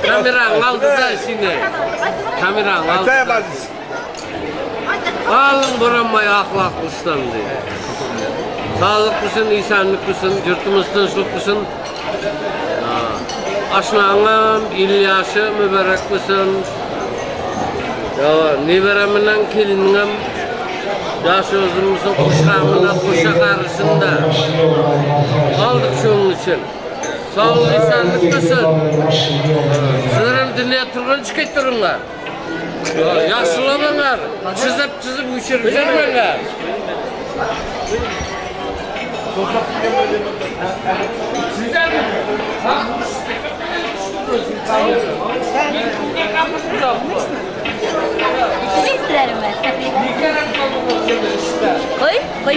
Kameranın aldı da seni. Kameranın aldı. Alın boranmay ahlaklısan diye. Sağlıklısın, insanlıklısın, yurtumuz tınçlıklısın. Aşnağım, İlyaşı mübareklisin. Nebereminen kelinim, yaş özümüzün kuşağımına kuşa karışında. Aldık şunun için. Sağ ol, insanlıklısın. Sizlerim dinleye turgun çıkıp durunlar. Yaşlılanlar, çizip çizip uçurup жүрмеңler. Sizler mi? Koy, koy.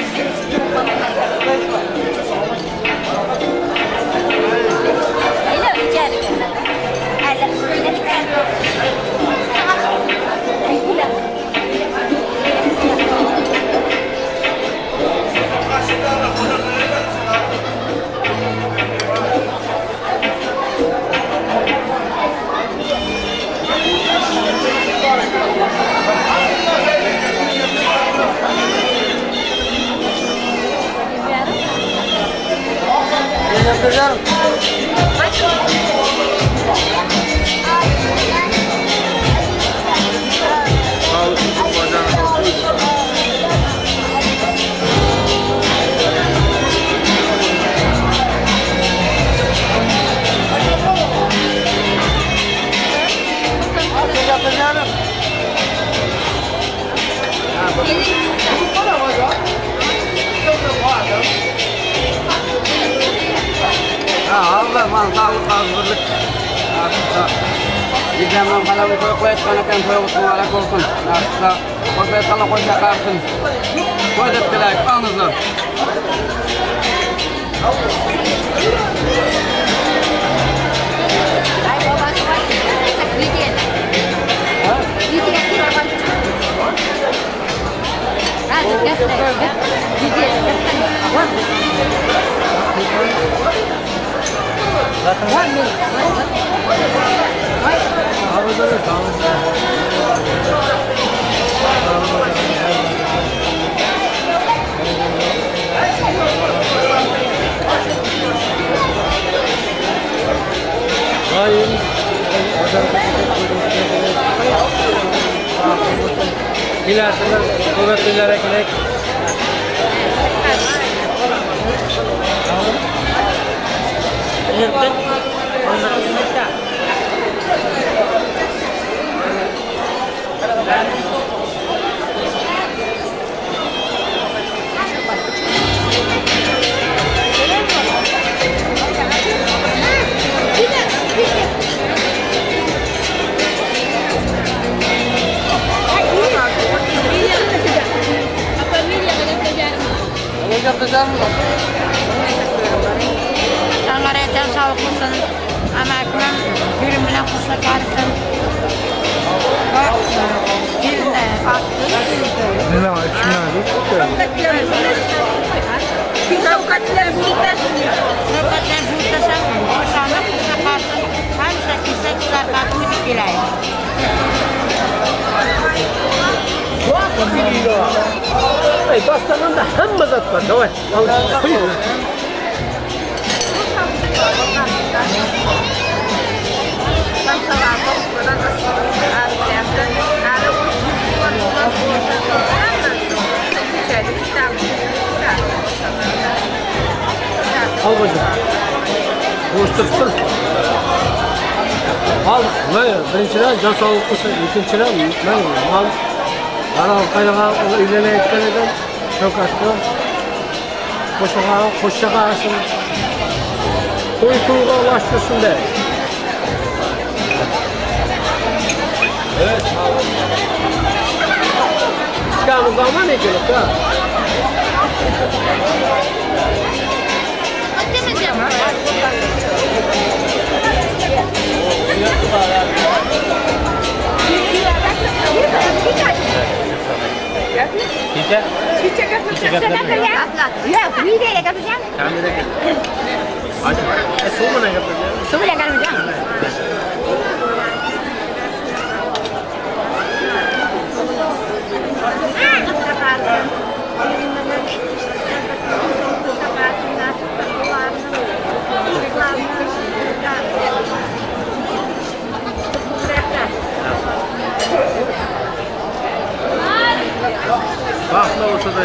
Baxtli bo'lsa da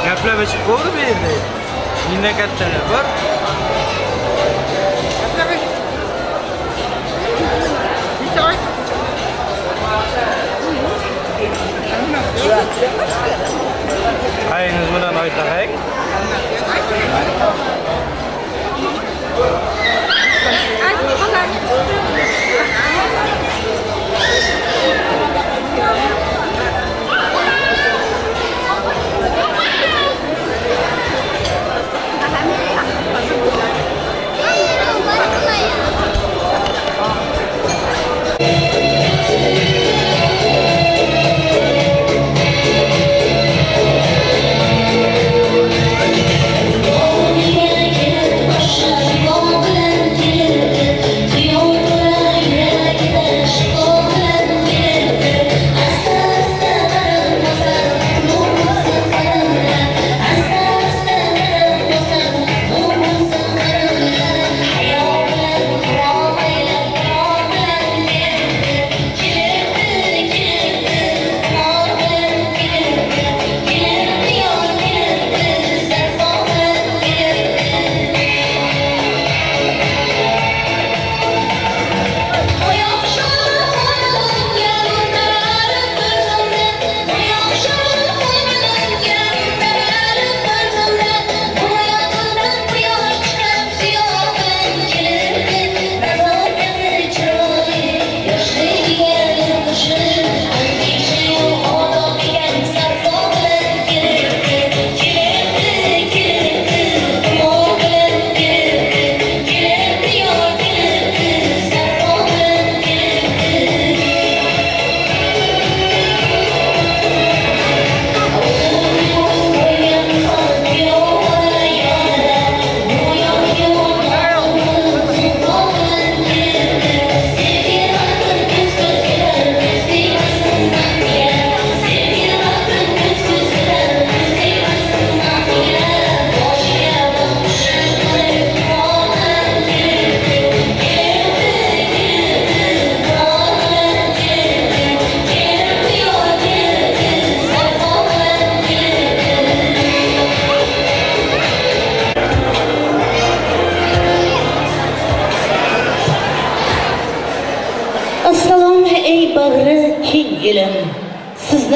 Gaplar ichib qo'ydi bu yerda. Nina kattalar bor. Qayingiz bilan oytaqang. Thank you.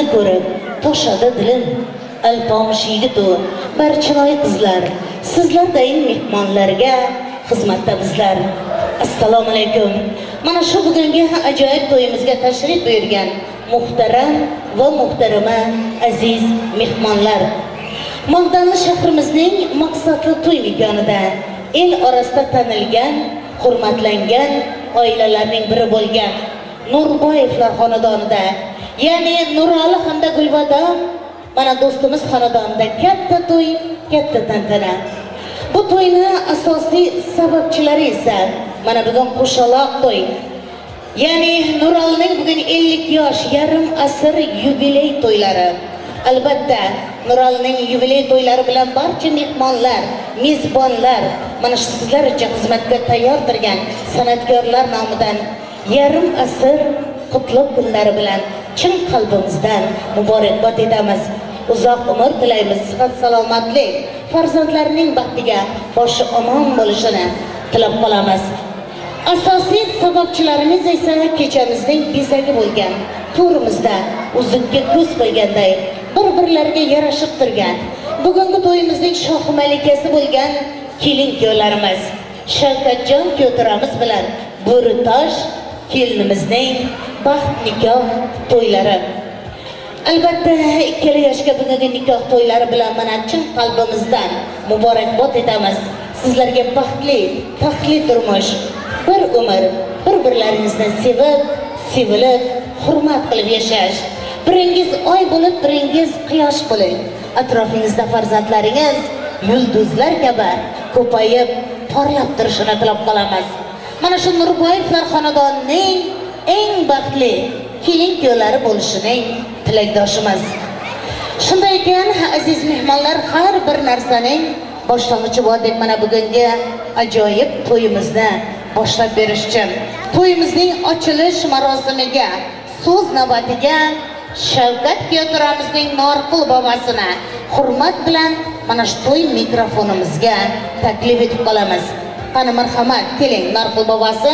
Sizni ko'rib toshadi dilim. Alpomish yigitu barchinoy qizlar, sizlardayin mehmonlarga xizmatda bizlar. Assalomu alaykum. Mana shu bugungi ajoyib to'yimizga tashrif buyurgan muhtaram va muhtarama aziz mehmonlar. Mog'donli shahrimizning maqsadli to'y makonida el orasida tanilgan, hurmatlangan oilalarning biri bo'lgan Nurboyevlar xonadonida, ya'ni Nurali hamda Gulbadam mana do'stimiz xonadonida katta to'y, katta tantana. Bu to'yni asosiy sababchilari esa mana bugun qo'shaloq to'y. Ya'ni Nuralining bugun 50 yosh, yarim asr yubiley to'ylari. Albatta, Nuralining yubiley to'ylari bilan barcha mehmonlar, mezbonlar, mana shu sizlar uchun xizmatga tayyor turgan san'atkorlar nomidan yarim asr qutlug' kunlari bilan chin qalbimizdan muborakbod etamiz. Uzoq umr tilaymiz, sihat salomatlik, farzandlarning baxtiga boshi omon bo'lishini tilab qolamiz. Asosiy sababchilarimiz esa kechamizning bezagi bo'lgan to'rimizda uzukka ko'z qo'yganday bir-birlariga yarashib turgan bugungi to'yimizning shoh malikasi bo'lgan kelin kuyovlarimiz Shavkatjon kuyovturamiz bilan Bo'ritosh kelinimizning baxt nikoh to'ylari. Albatta, ikkala yoshga bugungi nikoh to'ylari bilan mana chin qalbimizdan muborakbod etamiz. Sizlarga baxtli, taxtli turmush, bir umr bir-birlaringizni sevib, sevilib, hurmat qilib yashash. Biringiz oy bo'lib, biringiz quyosh bo'ling. Atrofingizda farzandlaringiz yulduzlar kabi ko'payib, porlab turishini tilab qolamiz. Mana shu Nurboyevlar xonadonining eng baxtli kelin kuyovlari bo'lishining tilakdoshimiz. Shunday ekan, aziz mehmonlar, har bir narsaning boshlang'ichi bor deb mana bugungi ajoyib to'yimizni boshlab berish uchun to'yimizning ochilish marosimiga so'z navbatiga Shavkat kuyovturamizning Norqul bobosini hurmat bilan mana shu to'y mikrofonimizga taklif etib qolamiz. Qani marhamat, keling Norqul bobosi,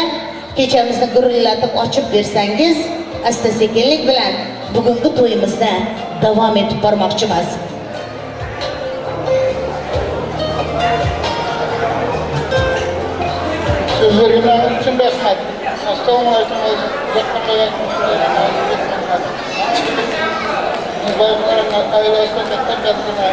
kechamizni gurillatib ochib bersangiz, asta-sekinlik bilan bugungi to'yimizni davom etib bormoqchimiz. So'zlaringiz uchun rahmat. Assalomu alaykum. Nurboyevlar ailesine katta katta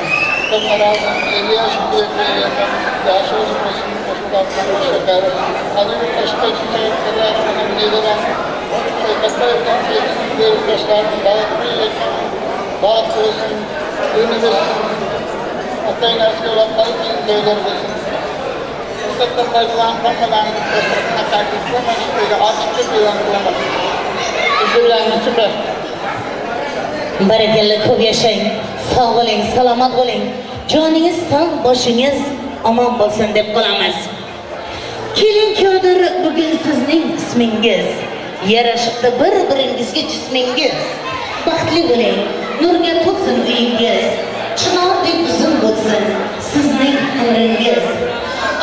Barakalla, ko'p yashang, sog' bo'ling, salomat bo'ling. Joningiz sog', boshingiz omon bo'lsin deb qolamiz. Kelin kuyovdir bugun sizning ismingiz. Yarashibdi bir-biringizga jismingiz. Baxtli bo'ling, nurga to'lsin uyingiz. Chinordek uzun bo'lsin sizning umringiz.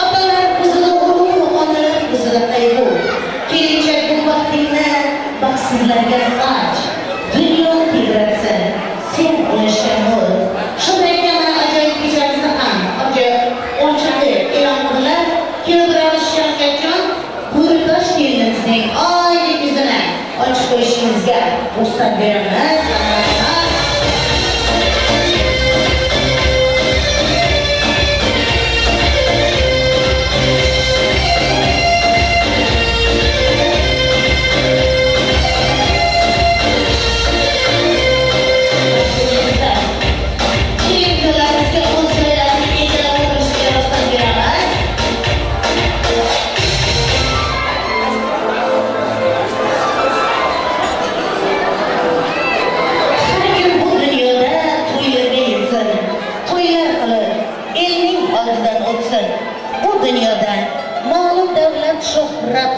Otalar ko'zida g'urur, onalar ko'zida qayg'u. Kelinchak bu baxtingni baxtsizlarga soch. Dunyo tebratsin, sen ulashgan bo'l. Shunday ekan, mana ajoyib kechamizni ham ochiq e'lon qilib, kuyovturamiz Shavkatjon Bo'ritosh kelinimizning oydek yuzini ochib qo'yishimizga ruxsat beramiz.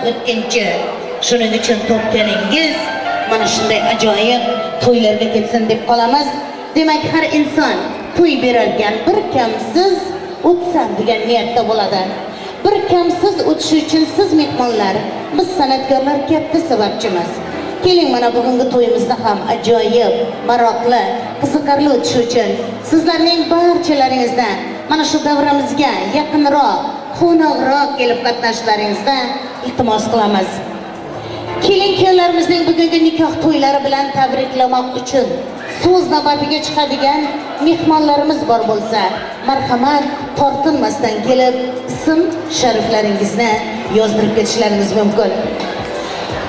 O'tkinchi. Shuning uchun topganingiz mana shunday ajoyib to'ylarga ketsin deb qolamiz. Demak, har inson to'y berarkan bir kamsiz o'tsam degan niyatda bo'ladi. Bir kamsiz o'tishi uchun siz mehmonlar, biz san'atkorlar katta sababchimiz. Keling, mana bugungi to'yimizni ham ajoyib, maroqli, qiziqarli o'tishi uchun sizlarning barchalaringizni mana shu davramizga yaqinroq, qo'noqroq kelib qatnashishlaringizni iltimos qilamiz. Kelin kuyovlarimizning bugungi nikoh to'ylari bilan tabriklamoq uchun so'z navbatiga chiqadigan mehmonlarimiz bor bo'lsa, marhamat, tortinmasdan kelib ism shariflaringizni yozdirib ketishlaringiz mumkin.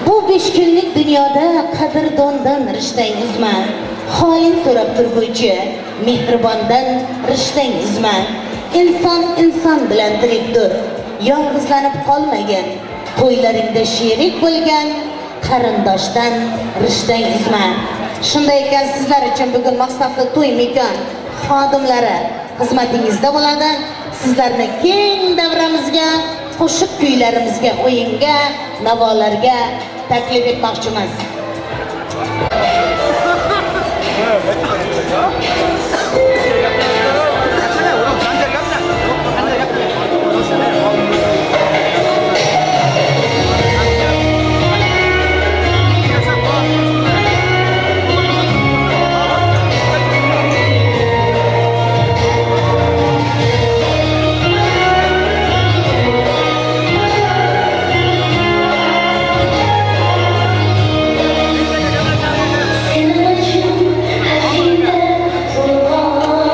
Bu 5 kunlik dunyoda qadrdondan rishtang uzma, holing so'rab turguvchi mehribondan rishtang uzma. Inson inson bilan tirikdir, yolg'izlanib qolmagin. To'ylaringda sherik bo'lgan qarindoshdan rishtang uzma. Shunday ekan, sizlar uchun bugun maqsadli to'y makon xodimlari xizmatingizda bo'ladi. Sizlarni keng davramizga, qo'shiq kuylarimizga, o'yinga, navolarga taklif etmoqchimiz. Senin için her şeyde kurban.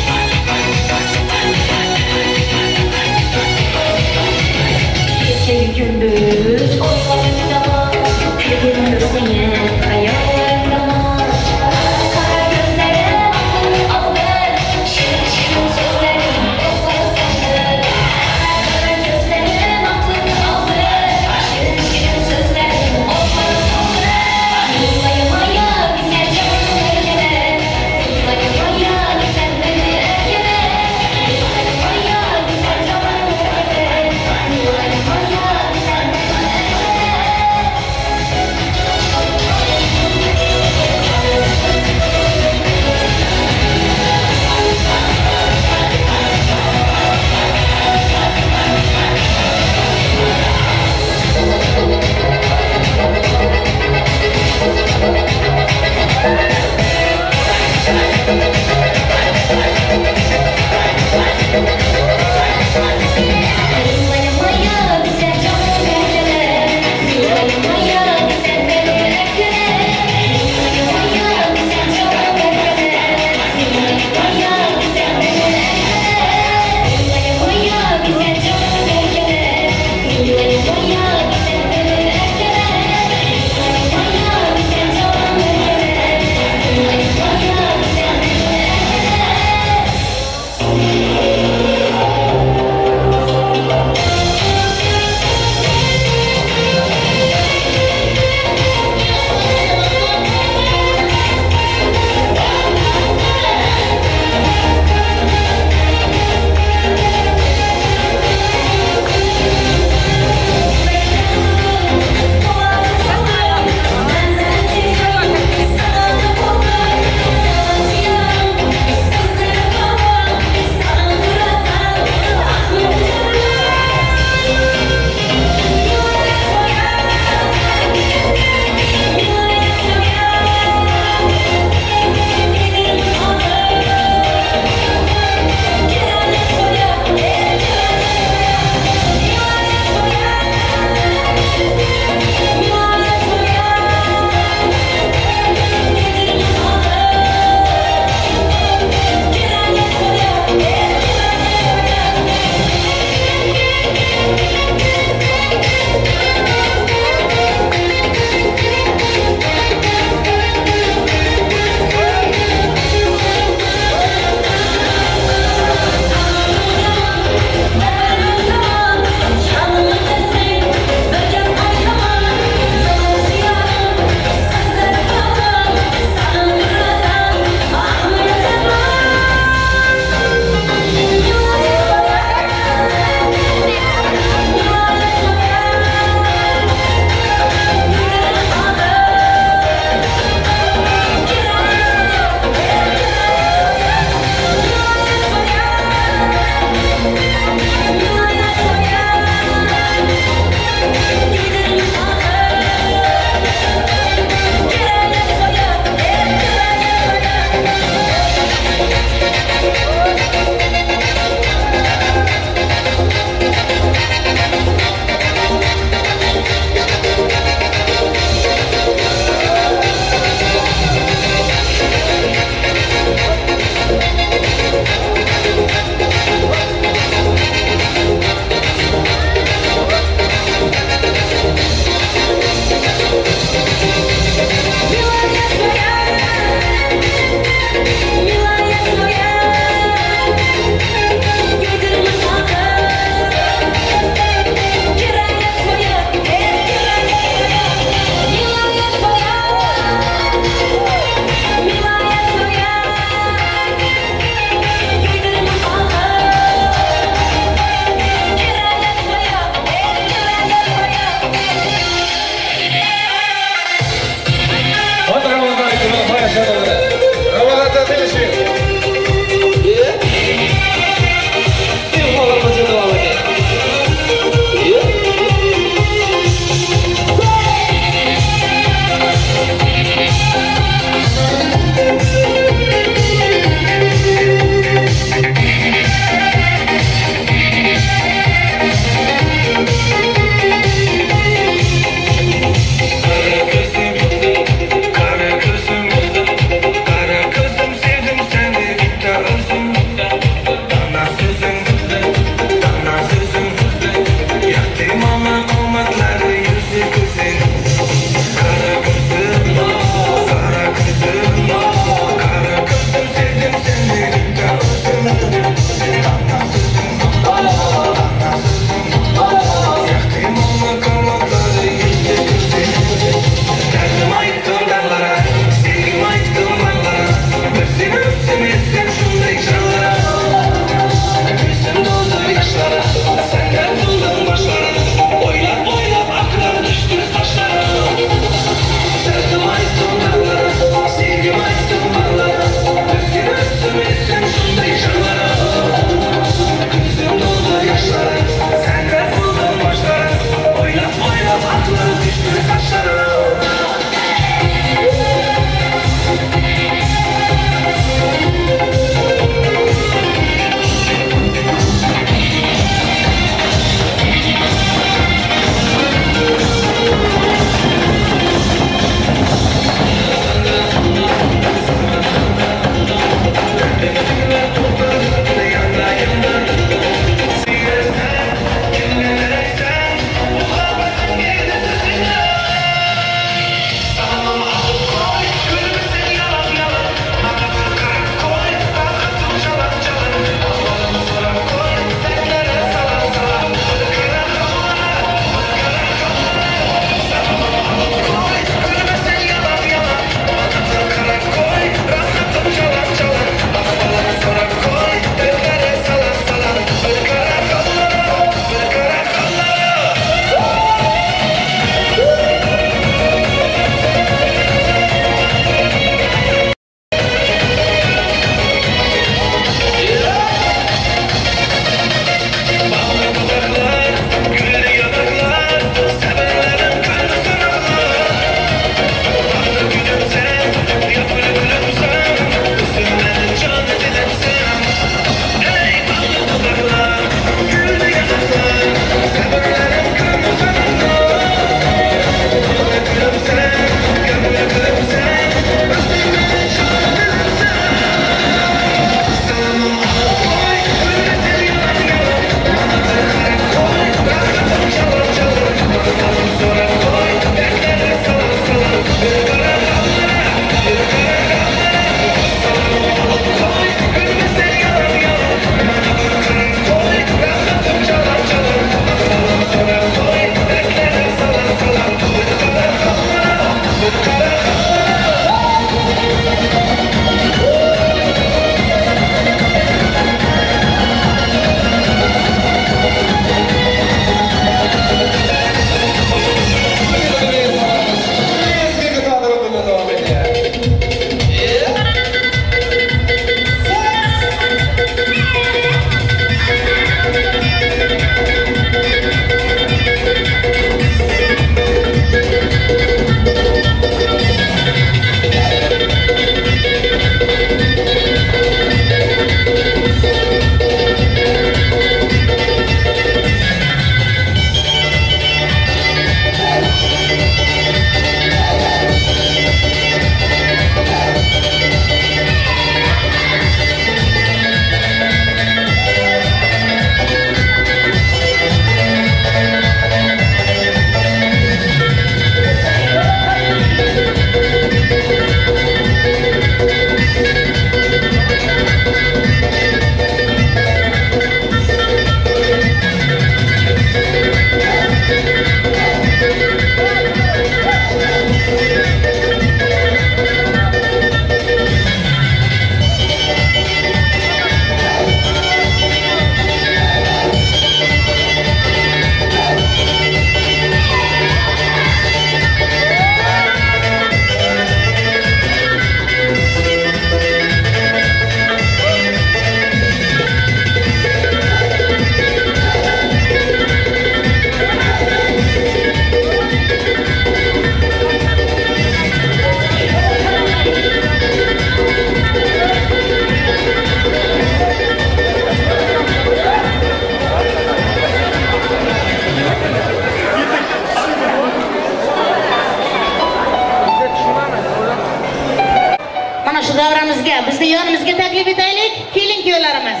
Mana shu davramizga, bizni yonimizga taklif etaylik. Kelin kuyovlarimiz.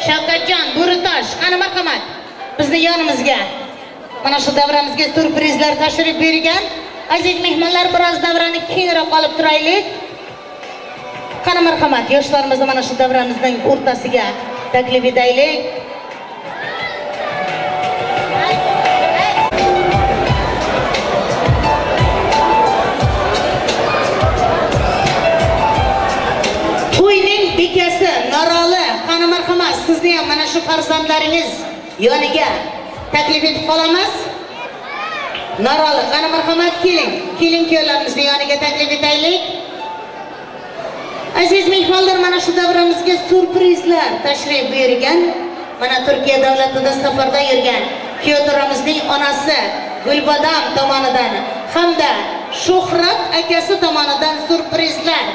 Shavkatjon, Bo'ritosh, qani marhamat. Bizni yonimizga. Mana shu davramizga syurprizlar tashrif buyurgan aziz mehmonlar, biroz davrani kengroq olib turaylik. Qani marhamat, yoshlarimizni mana shu davramizning o'rtasiga taklif etaylik. To'yning bekasi Noroli, qani marhamat, sizni ham mana shu farzandlaringiz yoniga taklif etib qolamiz. Noroli, qani marhamat, keling. Keling kuyovlarimizni yoniga taklif etaylik. Aziz mehmonlar, mana shu davramizga syurprizlar tashrif buyurgan, mana Turkiya davlatida safarda yurgan kuyovto'ramizning onasi Gulbadam tomonidan hamda Shuhrat akasi tomonidan syurprizlar,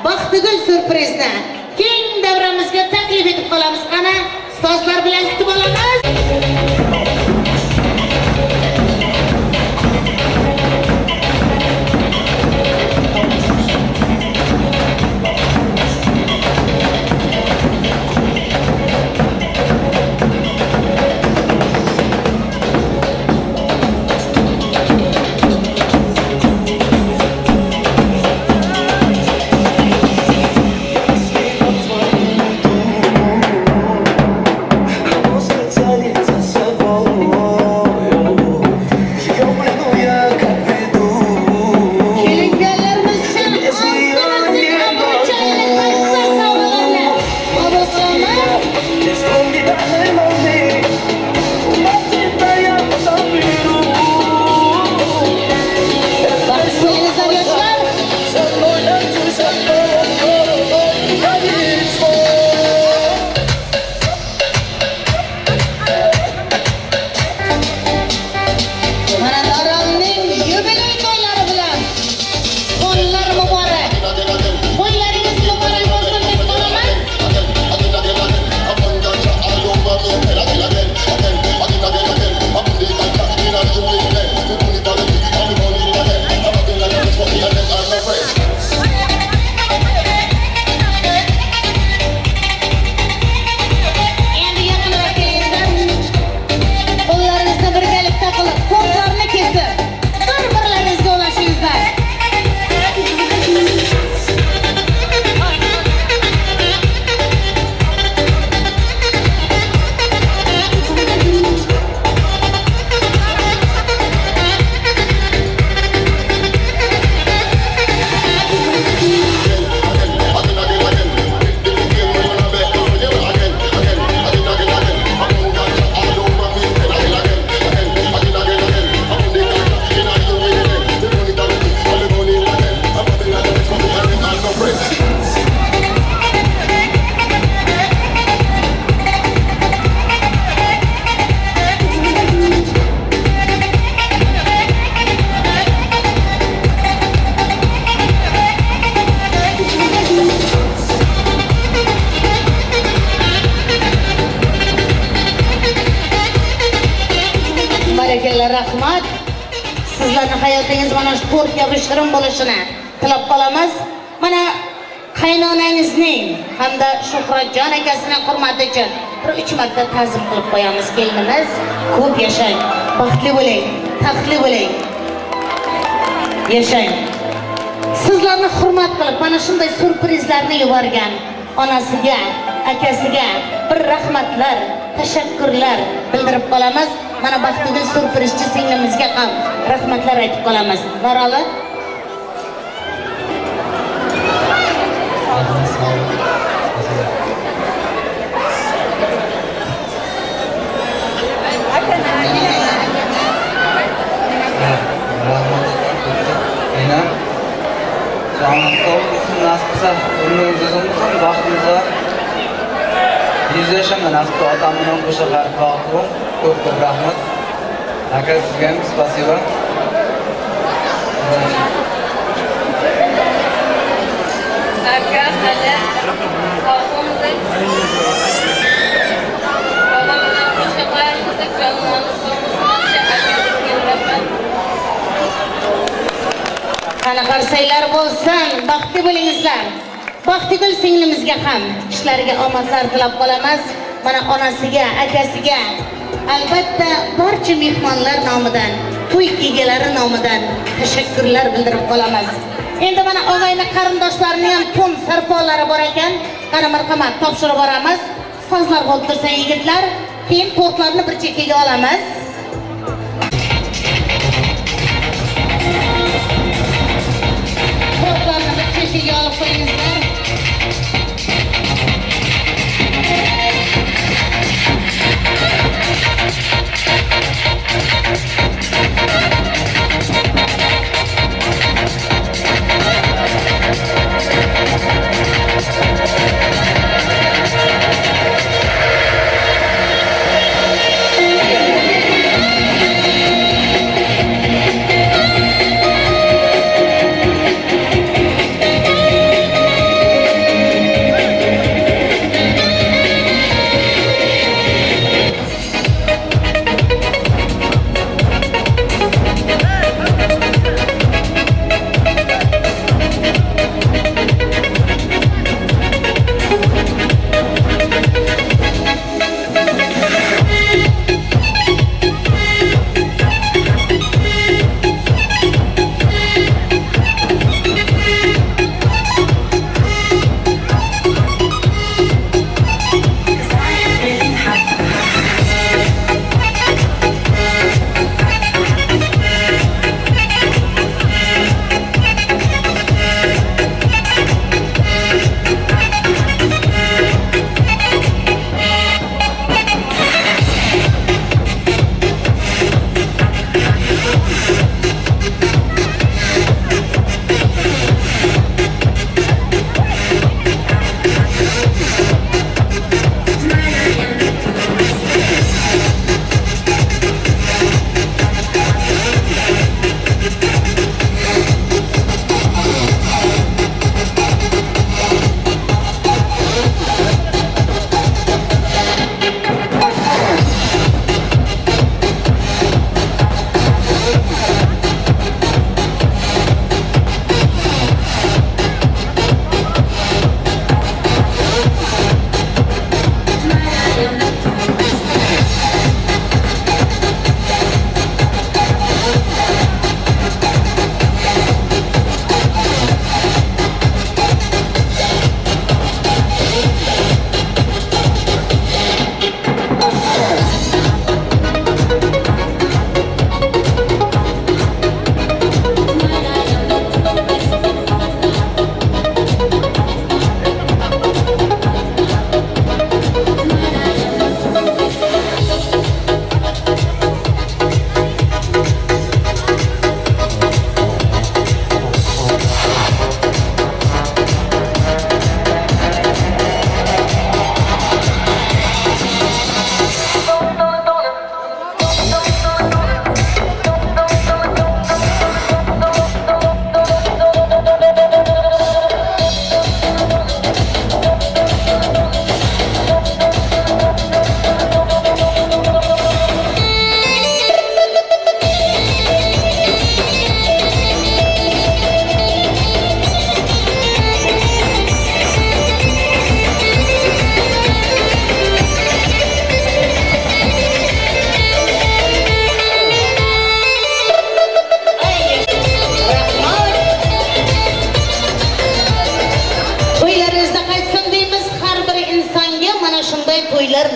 Baxtigul syurprizni keng davramizga taklif etib qolamiz. Qani, sozlar bilan kutib olamiz. Rahmat. Sizlarning hayotingiz mana shu to'rt kabi shirin bo'lishini tilab qolamiz. Mana qaynonangizning hamda Shuhratjon akasining hurmati uchun bir 3 marta ta'zim qilib qo'yamiz kelinimiz. Ko'p yashang, baxtli bo'ling, taxtli bo'ling. Yashang. Sizlarni hurmat qilib mana shunday syurprizlarni yuborgan onasiga, akasiga bir rahmatlar, tashakkurlar bildirib qolamiz. Mana Baxtigul syurprizchi singlimizga ham rahmatlar aytib qolamiz. Noroli. Rahmat. Enam. Canınız sağ olsun, nasip qilsa, umringiz uzun bo'lsin, baxtingiz bor. 100 yoshimda nasib qilsa otam bilan qo'sha baxtli bo'ling. Ko'p-ko'p rahmat. Aka, sizga ham spasiba. Aka, hali sog'lig'ingiz. Babam bilan qo'sha qarishsak, jonlarimiz sog' bo'lsin. Aka, sizga rahmat. Qani qarsanglar bo'lsin, baxtli bo'lingizlar. Baxtigul singlimizga ham ishlariga omadlar tilab qolamiz. Mana onasiga, akasiga, albatta barcha mehmonlar nomidan, to'y egalari nomidan tashakkurlar bildirib qolamiz. Endi mana og'ayni qarindoshlarining ham to'n sarpolari bor ekan. Qani marhamat, topshirib boramiz. Sozlar bo'lib tursa yigitlar, keyin tortlarni bir chekkaga olamiz. Tortlarni bir chekkaga olib qo'yingizlar.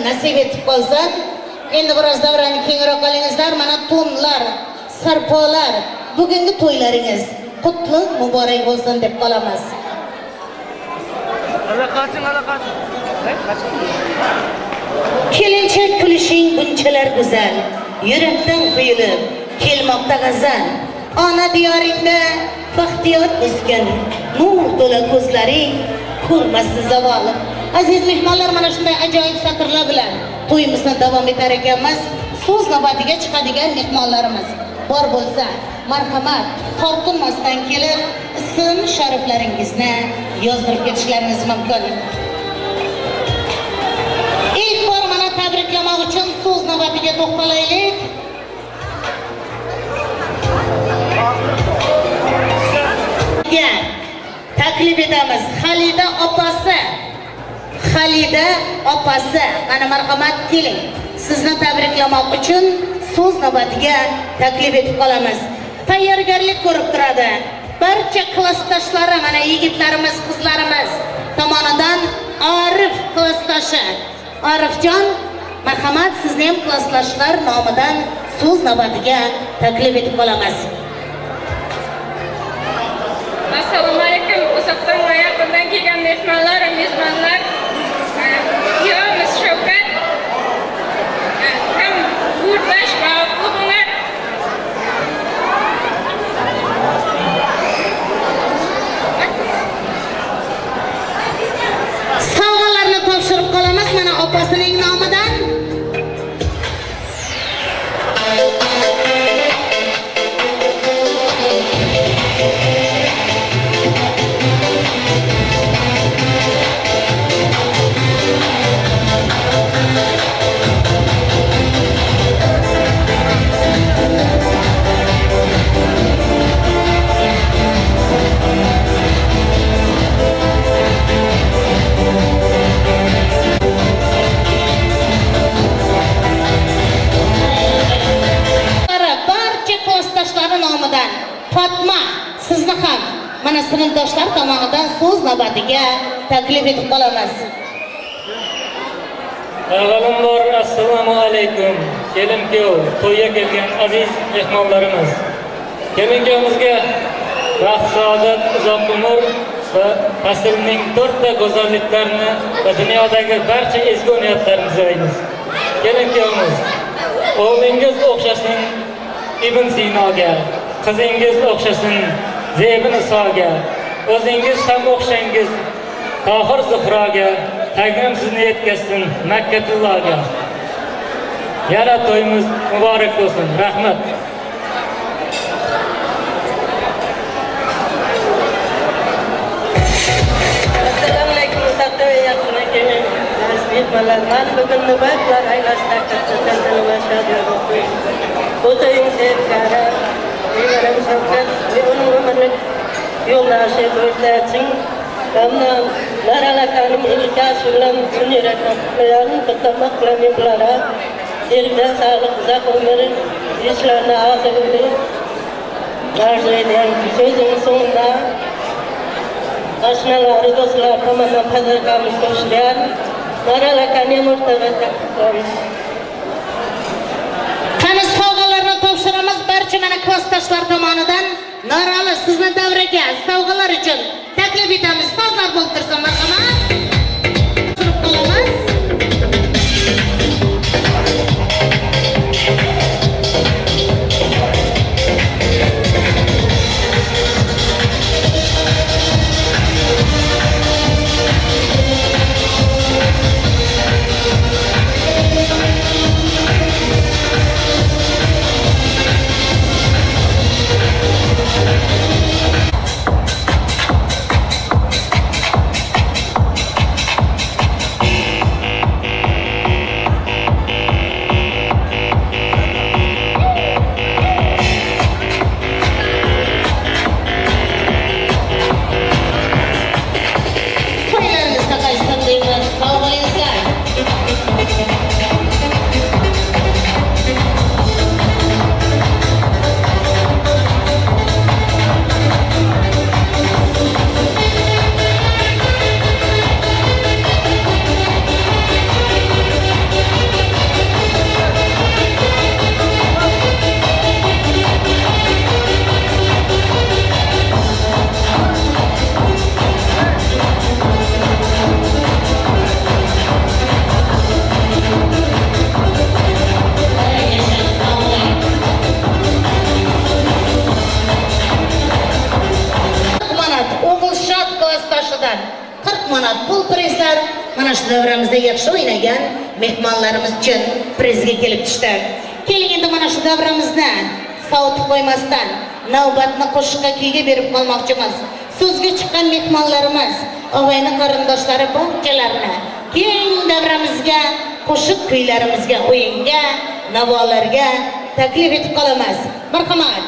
Nasib etib qolsa, endi biroz davrani kengroq olingizlar. Mana to'nlar, sarpolar, bugungi to'ylaringiz qutli muborak bo'lsin deb qolamiz. Kelinchak kulishing bunchalar go'zal, yurakdan quyilib kelmoqda g'azal. Ona diyoringda baxtiyor o'sgan, nur to'la ko'zlaring ko'rmasin zavol. Aziz mehmonlar, mana shunday ajoyib satrlar bilan to'yimizni davom etar ekanmiz. So'z navbatiga chiqadigan mehmonlarimiz bor bo'lsa, marhamat, tortinmasdan kelib ism shariflaringizni yozdirib ketishlaringiz mumkin. Ilk bor mana tabriklamoq uchun so'z navbatiga to'xtalaylik. navbatga taklif etamiz. Xalida opasi. Xalida opasi, mana marhamat keling. Sizni tabriklamoq uchun so'z navbatiga taklif etib qolamiz. Tayyorgarlik ko'rib turadi. Barcha klassdoshlari, mana yigitlarimiz, qizlarimiz tomonidan Arif klassdoshi. Arifjon, marhamat, sizni ham klassdoshlar nomidan so'z navbatiga taklif etib qolamiz. Assalomu alaykum, uzoqdan va yaqindan kelgan mehmonlar va mezbonlar. Kuyovimiz Shavkat ham yurtdosh va klublar. Sovg'alarni topshirib qolamiz mana opasining nomidan. Nomidan Fatma, sizni ham mana sinfdoshlar tomonidan so'z navbatiga taklif etib qolamiz. Avvalambor assalomu alaykum. Kelin-kuyov to'yga kelgan aziz mehmonlarimiz. Kelin-kuyovimizga baxt, saodat, uzoq umr va faslning to'rtta go'zalliklarini va dunyodagi barcha ezgu niyatlarni tilaymiz. Kelin-kuyovimiz, o'g'lingiz o'xshasin Ibn Sinoga, qizingiz o'xshasin Zebi Nisoga, o'zingiz ham o'xshangiz Tohir Zuhroga, tagrim sizni yetkazsin Makkatulloga. Yana to'yimiz muborak bo'lsin. Rahmat. Assalomu alaykum, uzoqdan va yaqindan kelgan mehmonlar. Mani bugun navbatlar oilasida qatnashgan. Bu to'ying sevgilari, nevaram Shavkat ve onun ömürlük yoldaşı Gürtelçin, Naral akanım ilk aşılan bütün yürekten kutlayalım, kutlamak bilen bunlara erkden sağlık, uzak ömür, işlerine azıqlı arzu eden sözün sonunda aşinaları, dostlar tamamen pazarkamız koşlayan Naral akanım ortada kutlayalım. Qani sovg'alarni topshiramiz barcha mana klassdoshlar tomonidan. Norali, sizni davraga sovg'alar uchun taklif etamiz. Sozlar bo'lib tursin, marhamat. Turib qolamiz. Davramizda yaxshi o'ynagan mehmonlarimiz uchun prizga kelib tushdi. Keling endi mana shu davramizni sovutib qo'ymasdan navbatni qo'shiqqa kuyga berib qolmoqchimiz. So'zga chiqqan mehmonlarimiz, og'ayni qarindoshlari barchalarini keng davramizga, qo'shiq kuylarimizga, o'yinga, navolarga taklif etib qolamiz. Marhamat.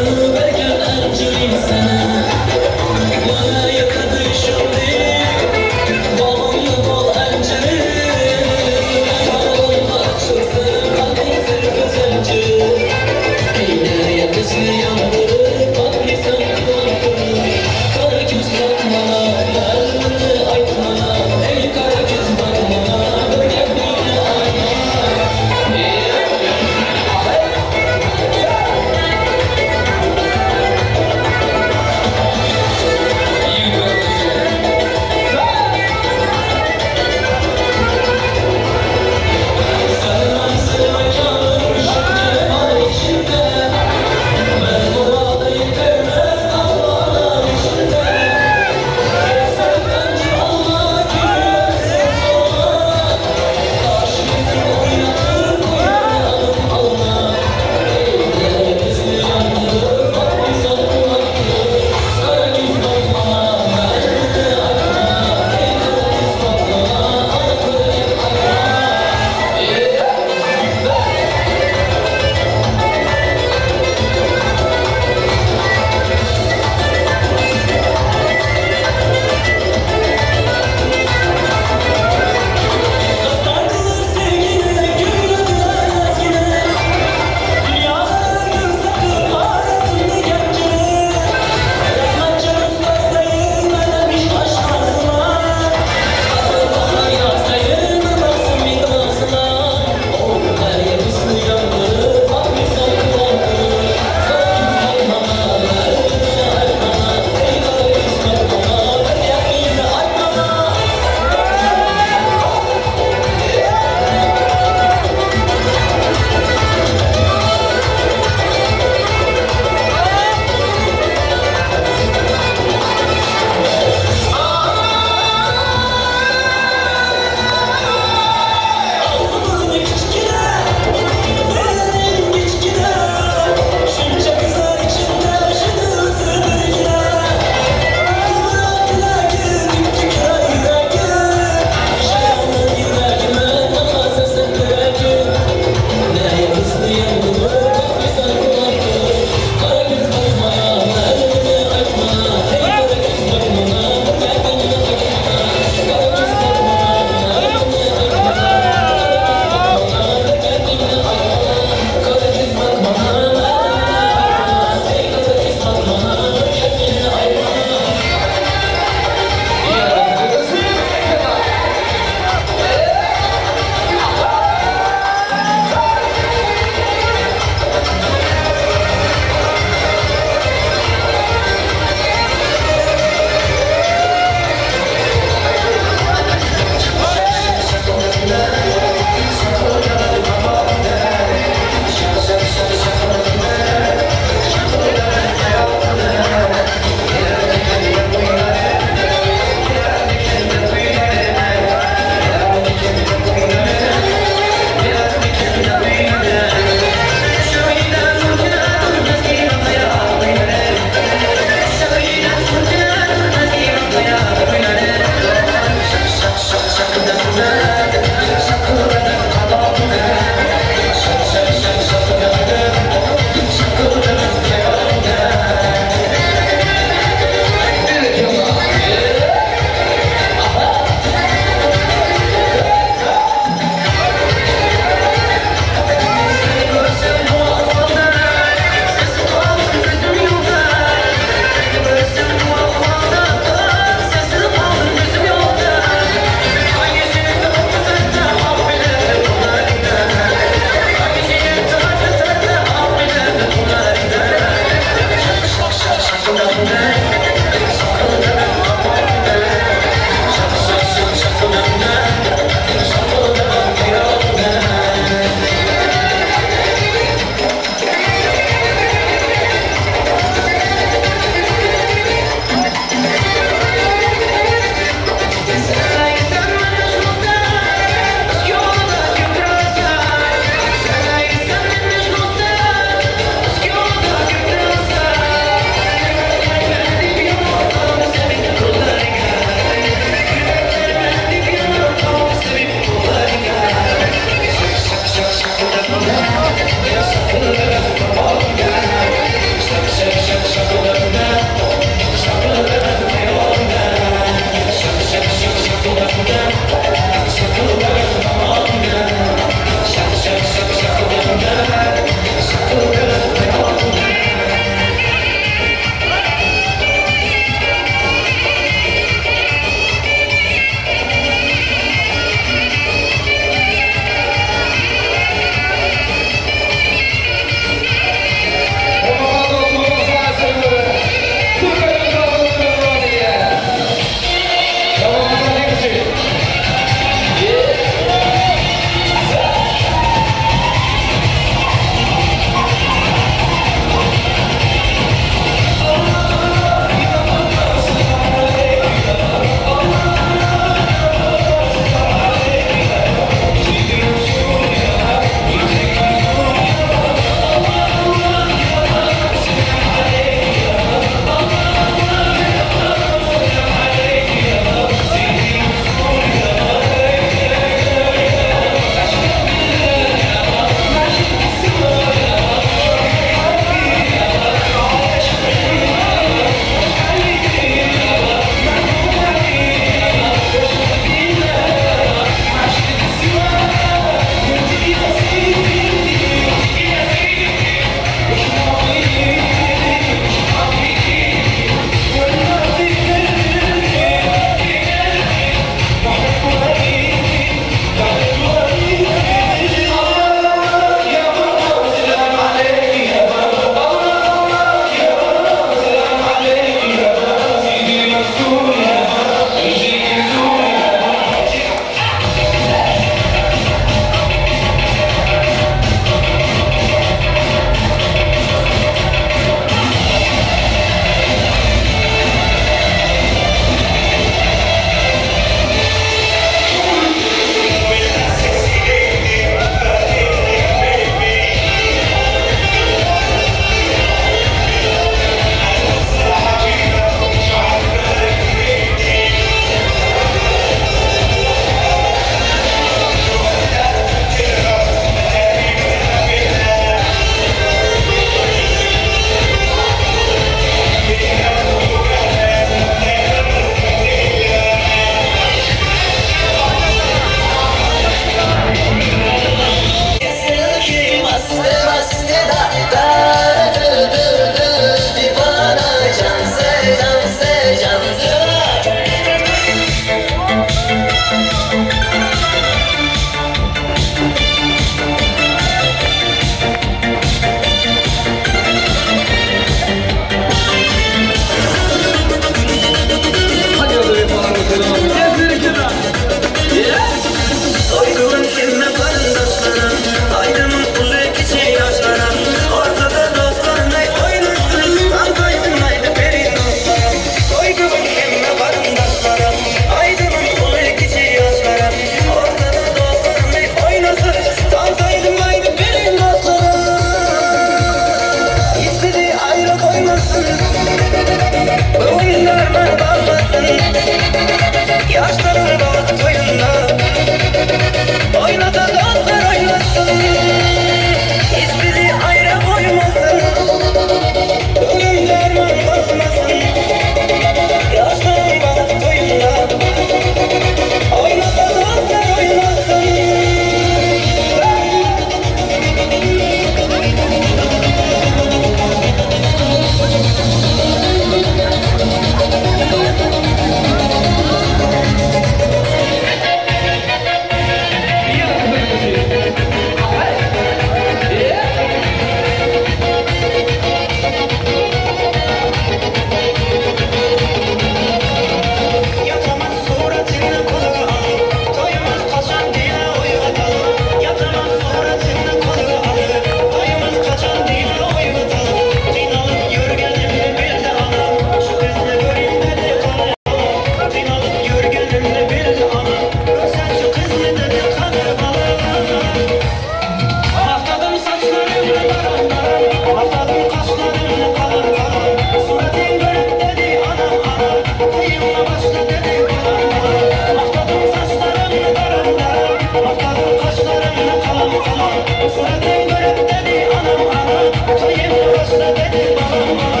Suratın görüp dedi anam ana, toyunu başla dedi balam balam.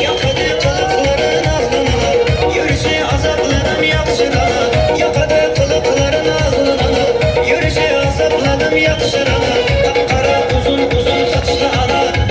Yakadı kılıkların ağlına, yürüyüşü azapladım yakışırana. Yakadı kılıkların ağlına, yürüyüşü azapladım yakışırana. Kapkara uzun uzun saçlı ana,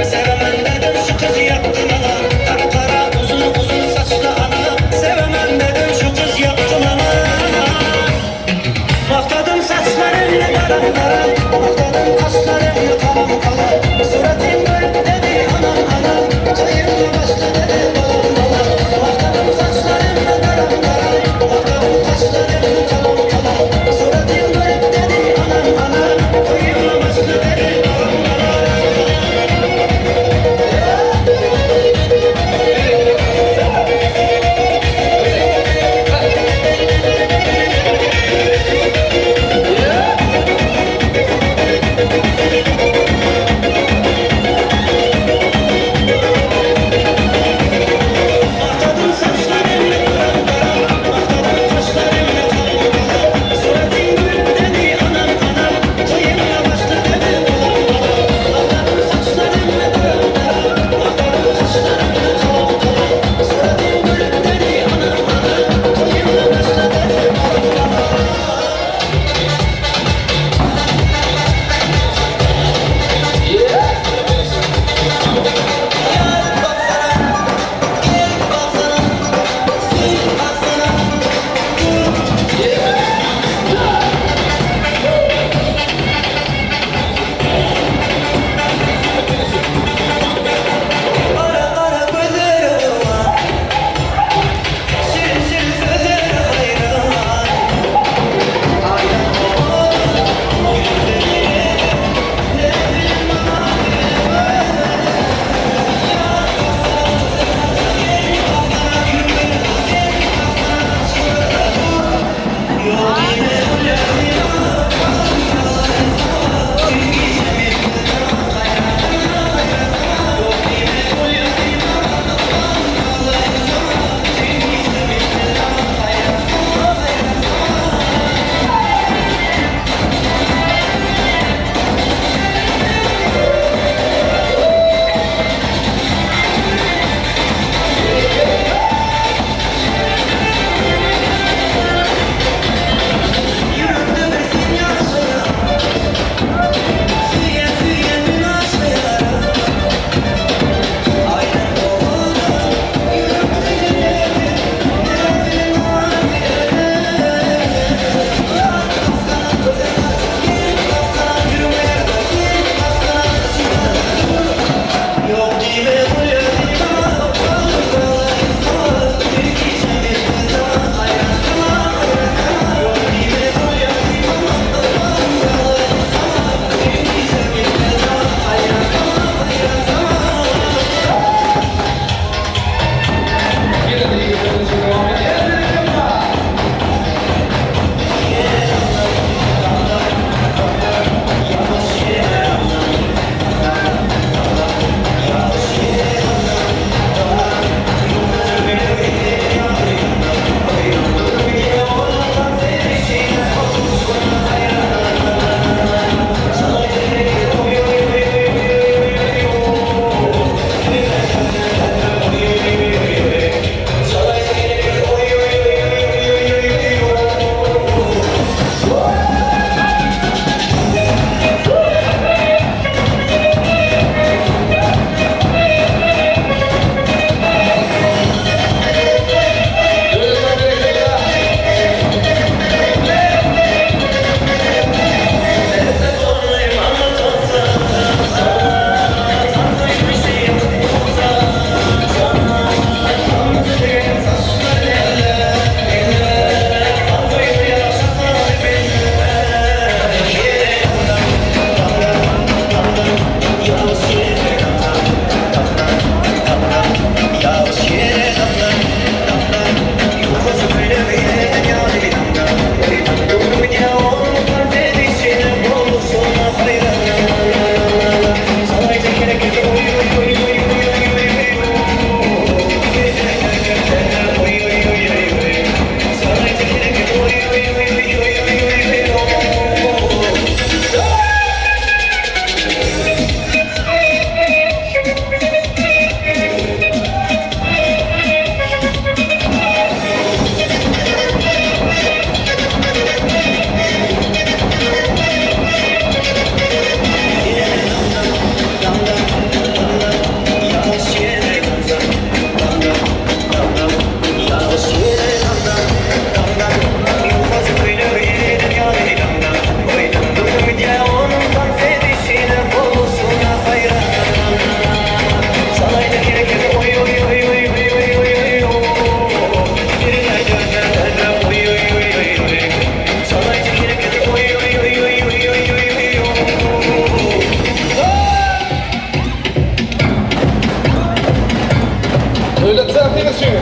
Söyletsene temiz şunu.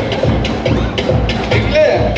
Bekle.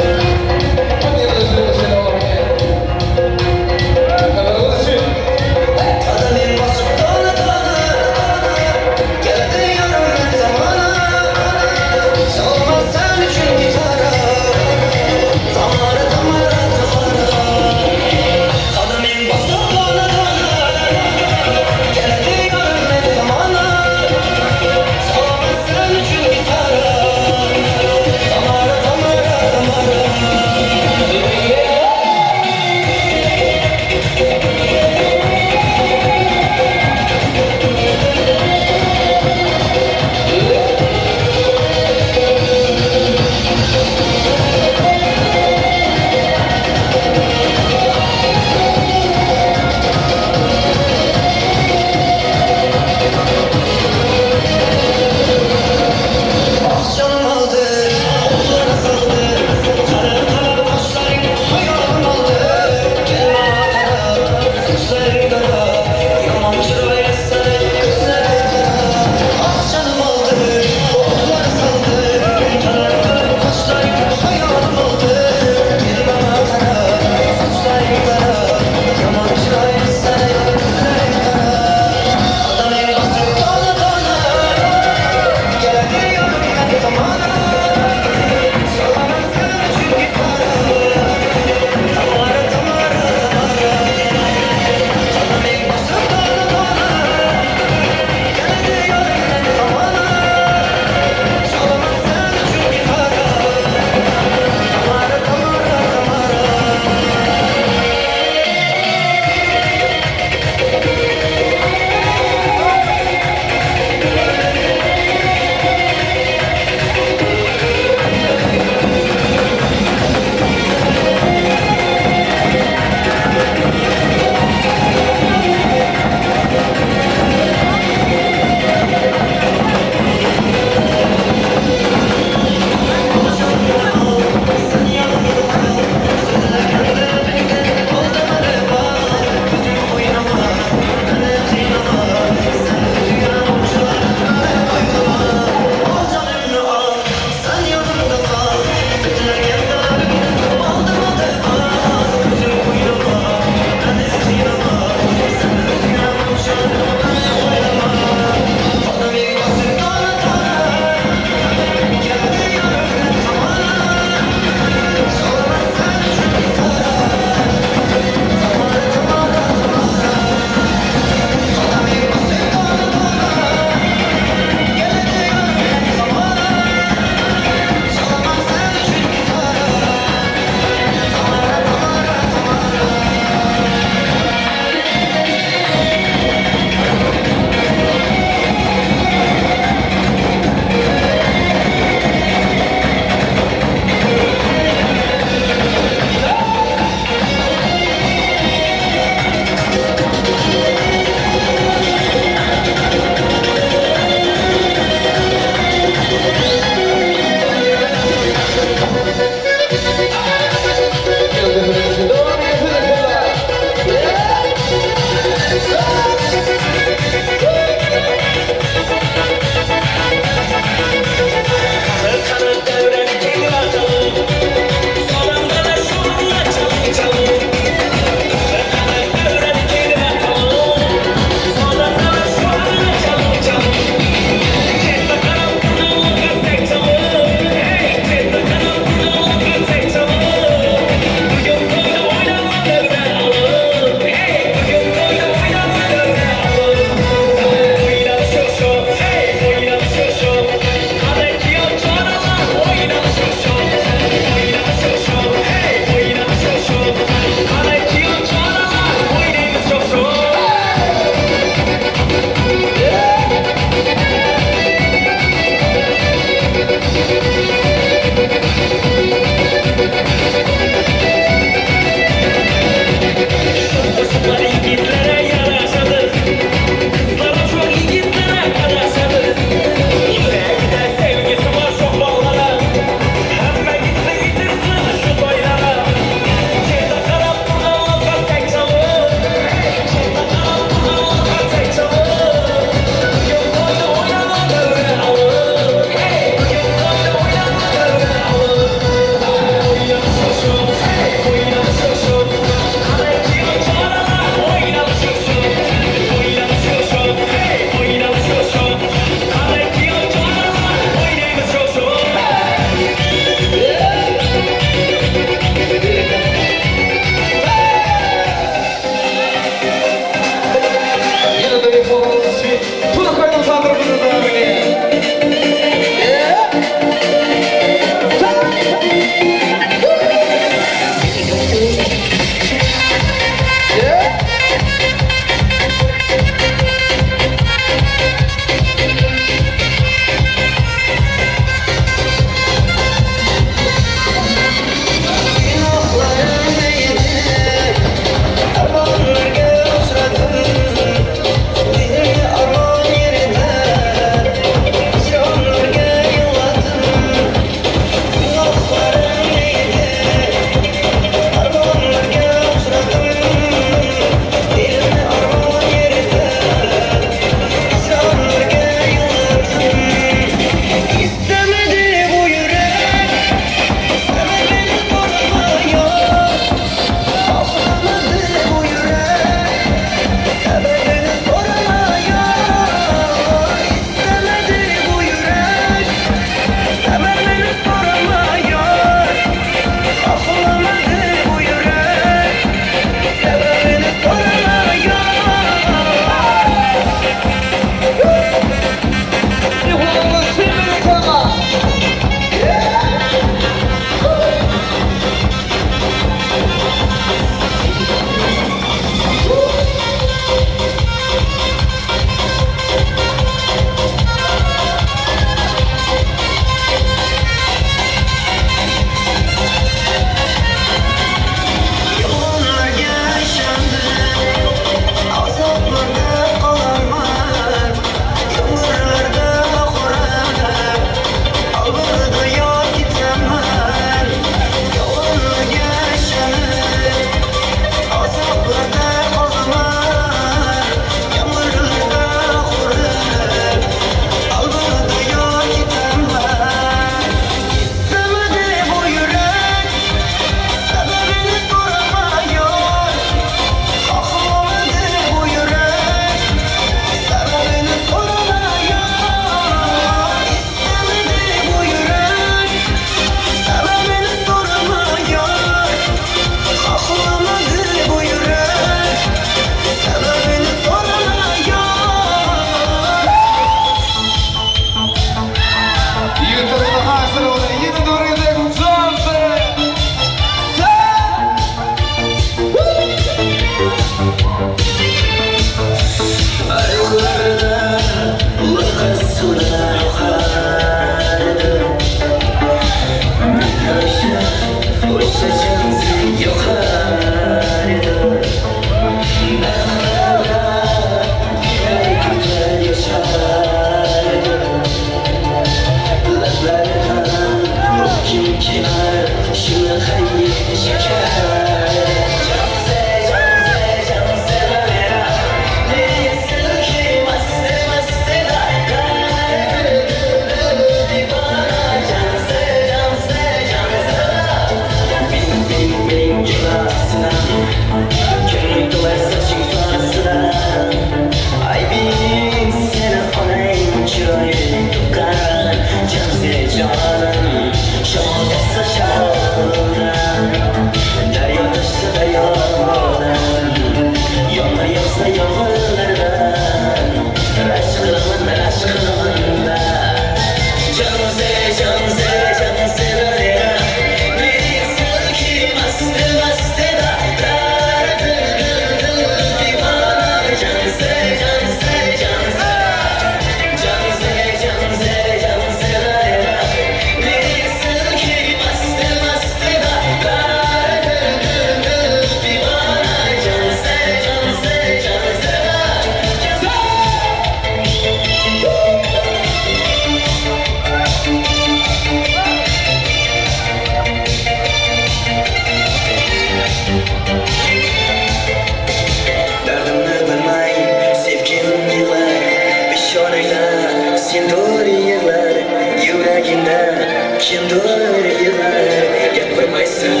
Kimdir yig'lar, gapirmaysan,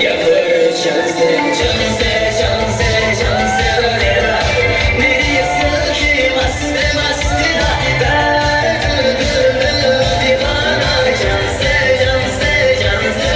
gapir jonse, jonse, jonse, jonse Leyla. Neresi masti masti da, derdi dil divana, jonse, jonse, jonse.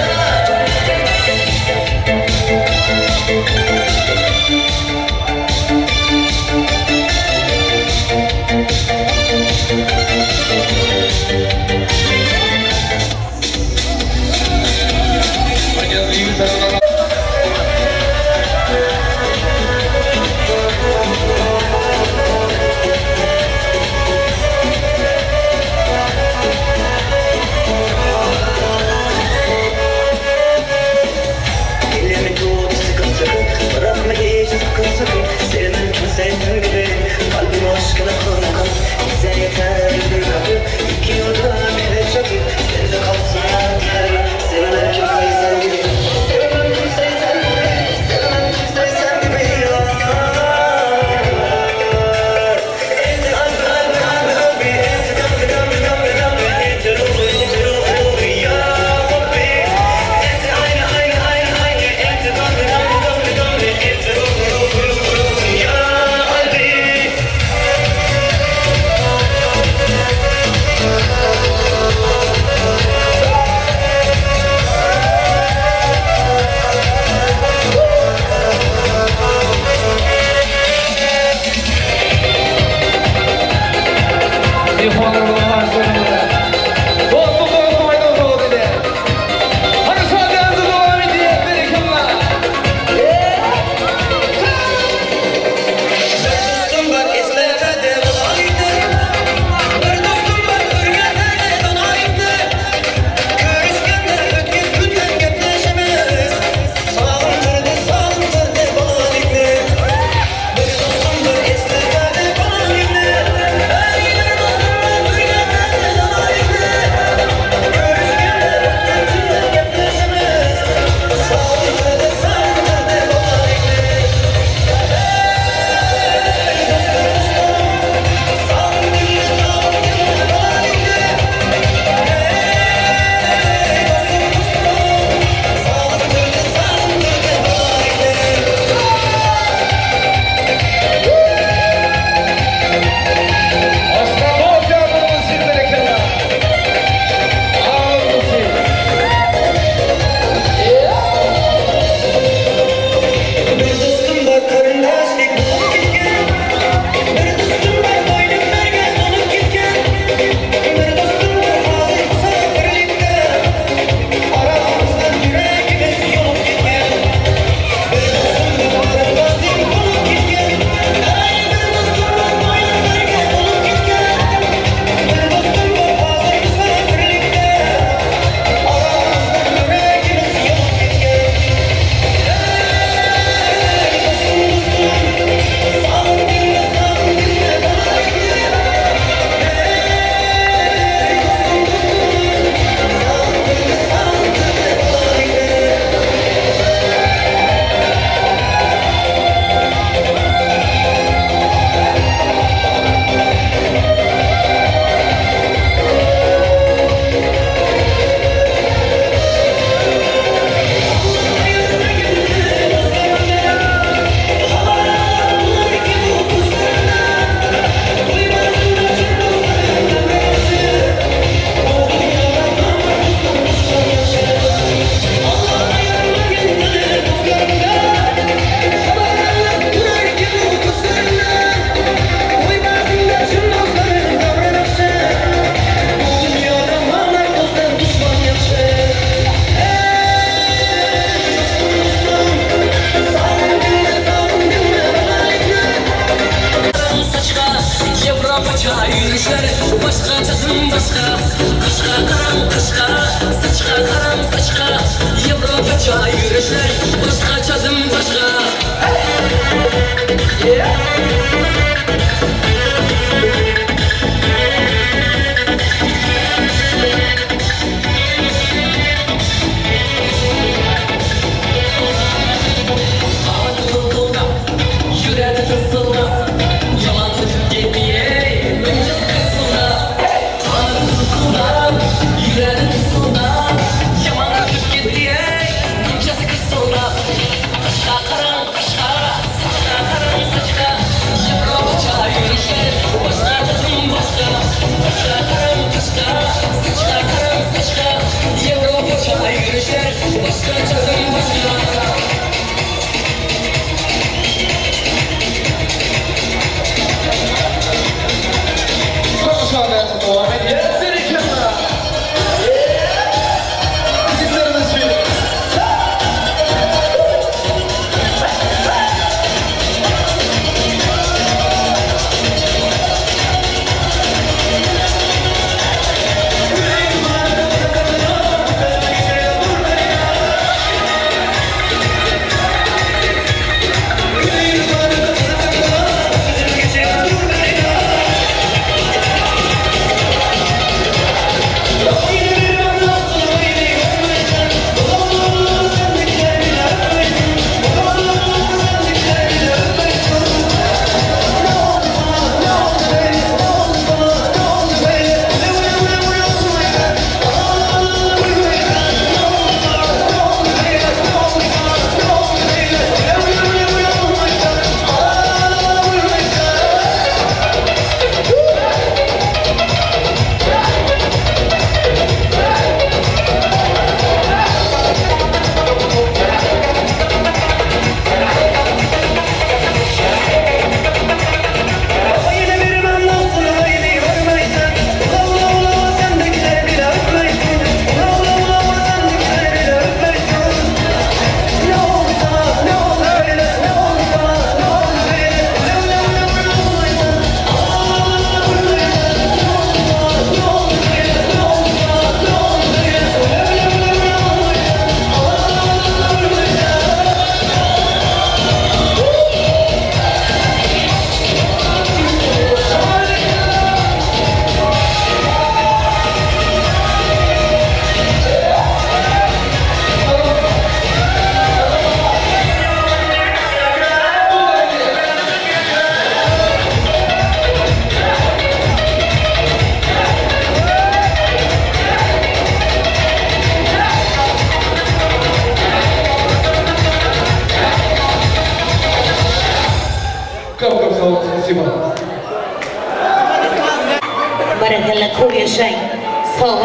Yalan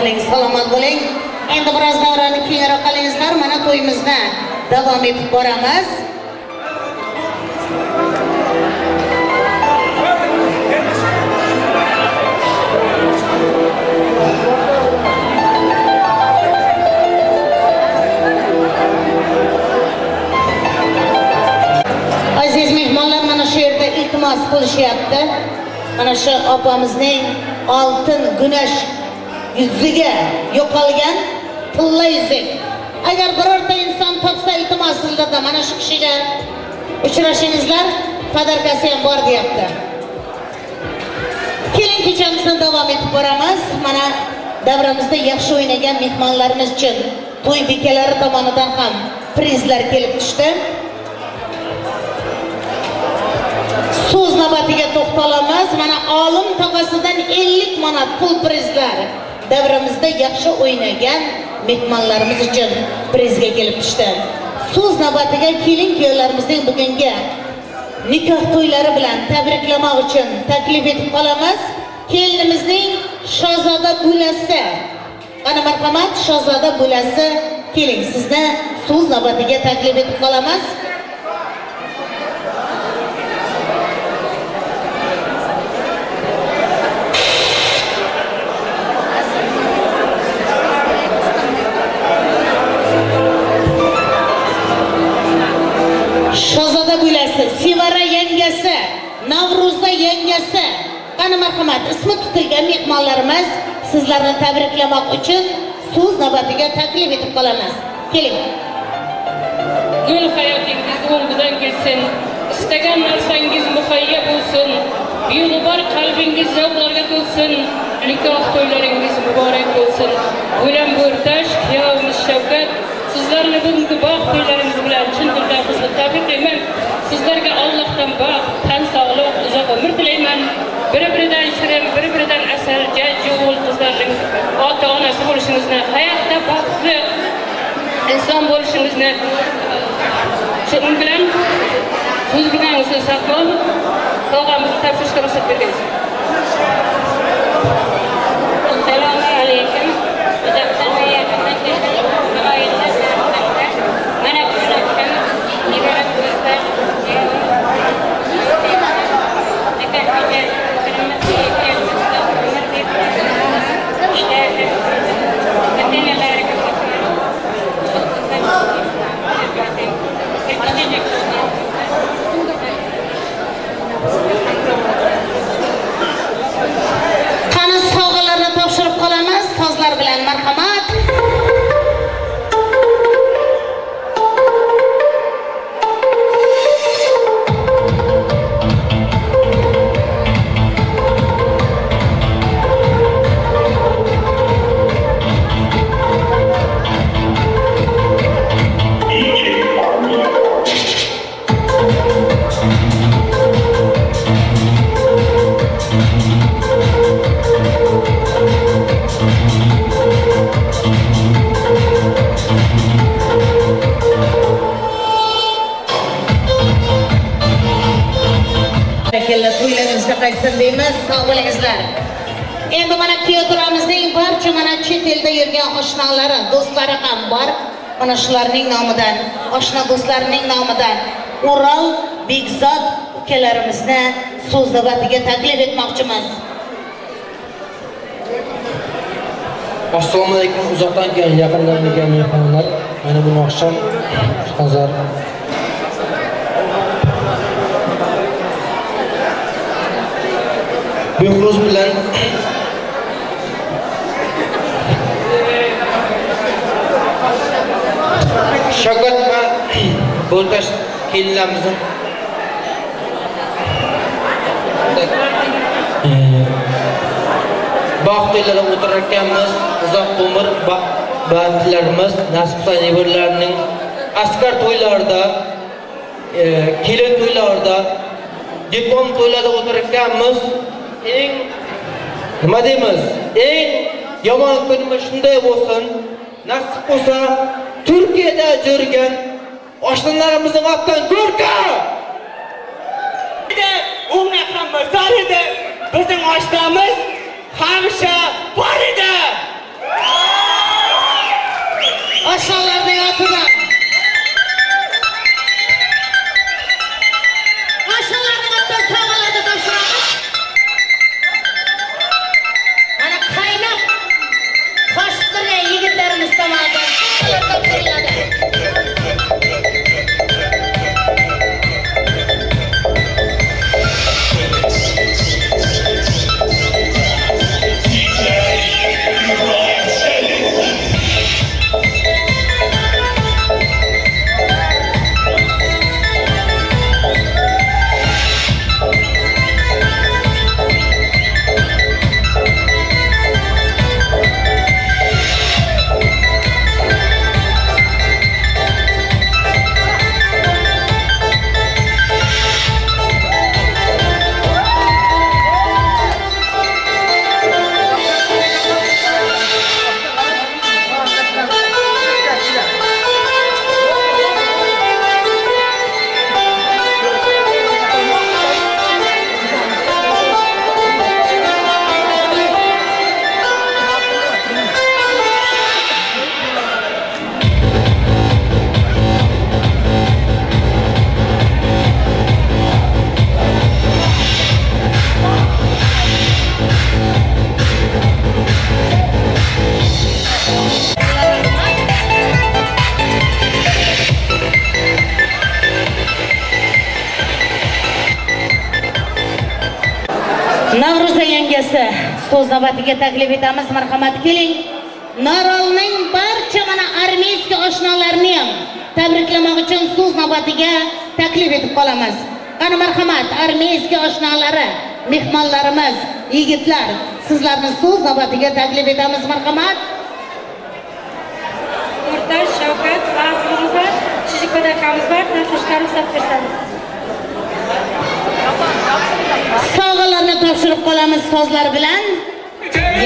bo'ling, salomat bo'ling. Endi biroz davrani keyinroq qilingizlar, mana to'yimizni davom etib boramiz. Aziz mehmonlar, mana shu yerda iltimos qilishyapti. Mana shu opamizning oltin gunash yuziga yo'qolgan tilla yuzik. Agar birorta inson topsa, iltimos sizlardan mana shu kishiga uchrashingizlar, podarkasi ham bor deyapti. Keling, kechamizni davom etib boramiz. Mana davramizda yaxshi o'ynagan mehmonlarimiz uchun to'y bekalari tomonidan ham prizlar kelib tushdi. So'z navbatiga to'xtalamiz. Mana olim tog'asidan 50 manat pul prizlar davramizda yaxshi o'ynagan mehmonlarimiz uchun prizga kelib tushdi. So'z navbatiga kelin kuyovlarimizning bugungi nikoh to'ylari bilan tabriklamoq uchun taklif etib qolamiz. Kelinimizning Shahzoda bo'lasi. Mana marhamat, Shahzoda bo'lasi, keling, sizni so'z navbatiga taklif etib qolamiz. Shahzoda bo'lasi, Sevara yangasi, Navro'za yangasi. Qani marhamat, ismi tutilgan mehmonlarimiz sizlarni tabriklamoq uchun so'z navbatiga taklif etib qolamiz. Keling. Gul hayotingiz o'ngidan kelsin, istagan narsangiz muhayyo bo'lsin, beg'ubor qalbingiz zavqlarga to'lsin, nikoh to'ylaringiz muborak bo'lsin. Gulam Bo'rtash, kuyovimiz Shavkat, sizlarni bugungi baxt to'ylaringiz bilan chin dildan qizg'in tabriklayman. Sizlarga Allohdan baxt, tan sog'lik, uzoq umr tilayman. Bir-biridan shirin, bir-biridan asal, jajji o'g'il qizlarning ota-onasi bo'lishingizni, hayotda baxtli inson bo'lishingizni shuning bilan so'z berganingizni saqlab, tog'amizni topshirishga ruxsat bergaysiz. Assalomu alaykum. Uzoqdan va yaqindan kelgan viloyatlar, mana bugun oqshom Nevara Bo'rtash Qani sovg'alarni topshirib qolamiz sozlar bilan, marhamat. To'ylaringizda qaytsin deymiz, sog' bo'lingizlar. Endi mana kuyovturamizning barcha mana chet elda yurgan oshnalari, do'stlari ham bor. Mana shularning nomidan, oshna do'stlarining nomidan Ural Bekzod ukalarimizni so'z navbatiga taklif etmoqchimiz. Assalomu alaykum, uzoqdan kelgan, yaqindan kelgan mehmonlar. Mana bu oqshom hozir Behruz bilan Shavkat va Bo'rtash kelinlarimizning baxt to'ylarida o'tirarkanmiz, uzoq umr baxtlarimiz nasib qilsa nevaralarining askar to'ylarida, kelin to'ylarida, diplom to'ylarida o'tirarkanmiz. Eng nima deymiz? Eng yomon kunimiz shunday bo'lsin. Nasib bo'lsa Turkiyada yurgan oshnalarimizning otdan go'rka. Unga hamma zor edi. Bizning oshnamiz hamisha bor edi. Oshnalarning otidan. Oshnalarning otidan sovg'alarni topshiramiz. Mana qaynab toshib turgan yigitlarimiz tomonidan sovg'alar topshiriladi. Navro'za yangasi so'z navbatiga taklif etamiz. Marhamat, keling. Norolning barcha mana armeyskiy oshnalarini ham tabriklamoq uchun so'z navbatiga taklif etib qolamiz. Qani marhamat, armeyskiy oshnalari, mehmonlarimiz, yigitlar, sizlarni so'z navbatiga taklif etamiz. Marhamat. O'rtash, Shavkat va Azimimiz, Chijik akamiz bor, topshirishga ruxsat bersangiz. Sovg'alarni topshirib qolamiz sozlar bilan.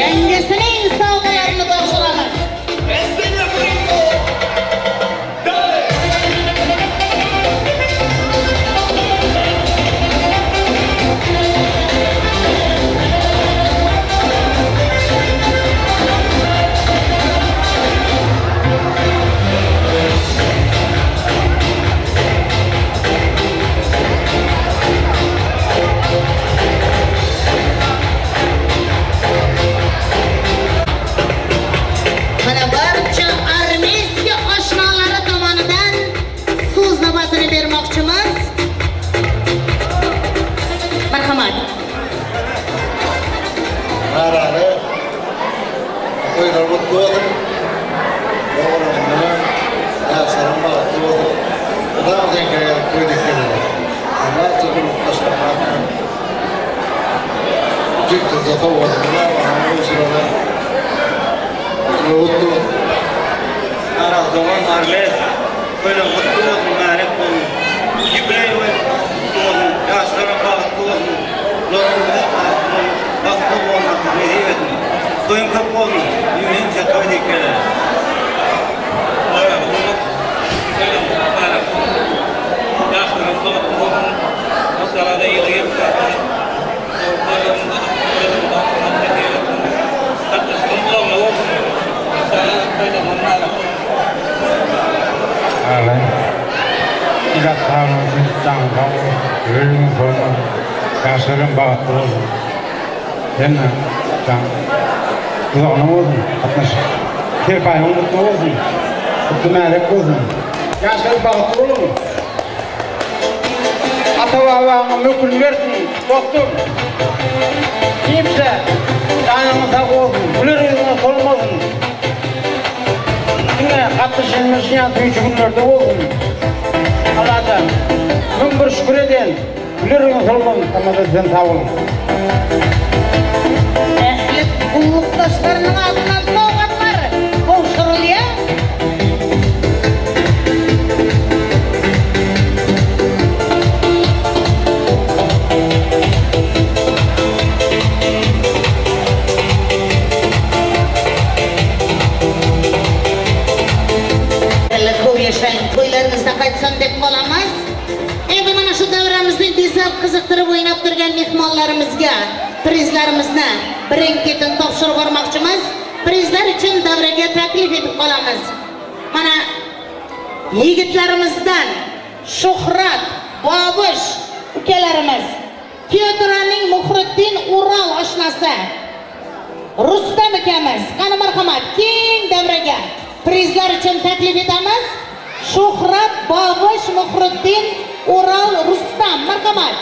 Yangasining sovg'alarini topshiramiz. Mana barcha armeyskiy oshnalari tomonidan so'z navbatini bermoqchimiz. Marhamat. Marani to'ylar o'tkazdim. O'g'lim yaxshiroq bo'ldi. Xudodan kelgan qo'ydik keldi. Barcha guruhdoshlar juda quvvatli Arazdoğan Arles, böyle mutlu olsun, mübarek olsun. Yubiley mutlu olsun, yaşlara bahtlı olsun, lorumda bahtlı olsun, nesip etsin. Toyun köp olsun, yüzünce toy dikkeler. Mübarek olsun, yaşlara bahtlı olsun, masalada yığıyıp Yaşlarım bahtlı olsun. Yani uzağına olsun, Kirpayın mutlu olsun, kutlu melek olsun. Yaşlarım bahtlı olsun. Ata babamı mükün versin, dostum. Kimse canımı sağ olsun, güler yüzüne solmasın. Yine katışılmış yan tüyücü günlerde olsun. Allah'tan bin bir şükür eden, güler yüzüne solmasın, ama da sen sağ olun. Ehli kulluktaşlarının adından sovgatlar koşturuluyor. To'ylaringizda qaytsin deb qolamiz. Endi mana shu davramizni bezab qiziqtirib o'ynab turgan mehmonlarimizga prizlarimizni birin-ketin topshirib yubormoqchimiz. Priz Prizlar uchun davraga taklif etib qolamiz. Mana yigitlarimizdan Shuhrat, Bobush ukalarimiz, Kuyovturaning Muhriddin Ural oshnasi Rustam ukamiz, qani marhamat, keng davraga prizlar uchun taklif etamiz. Shuhrat, Bobush, Muhriddin Ural, Rustam, marhamat.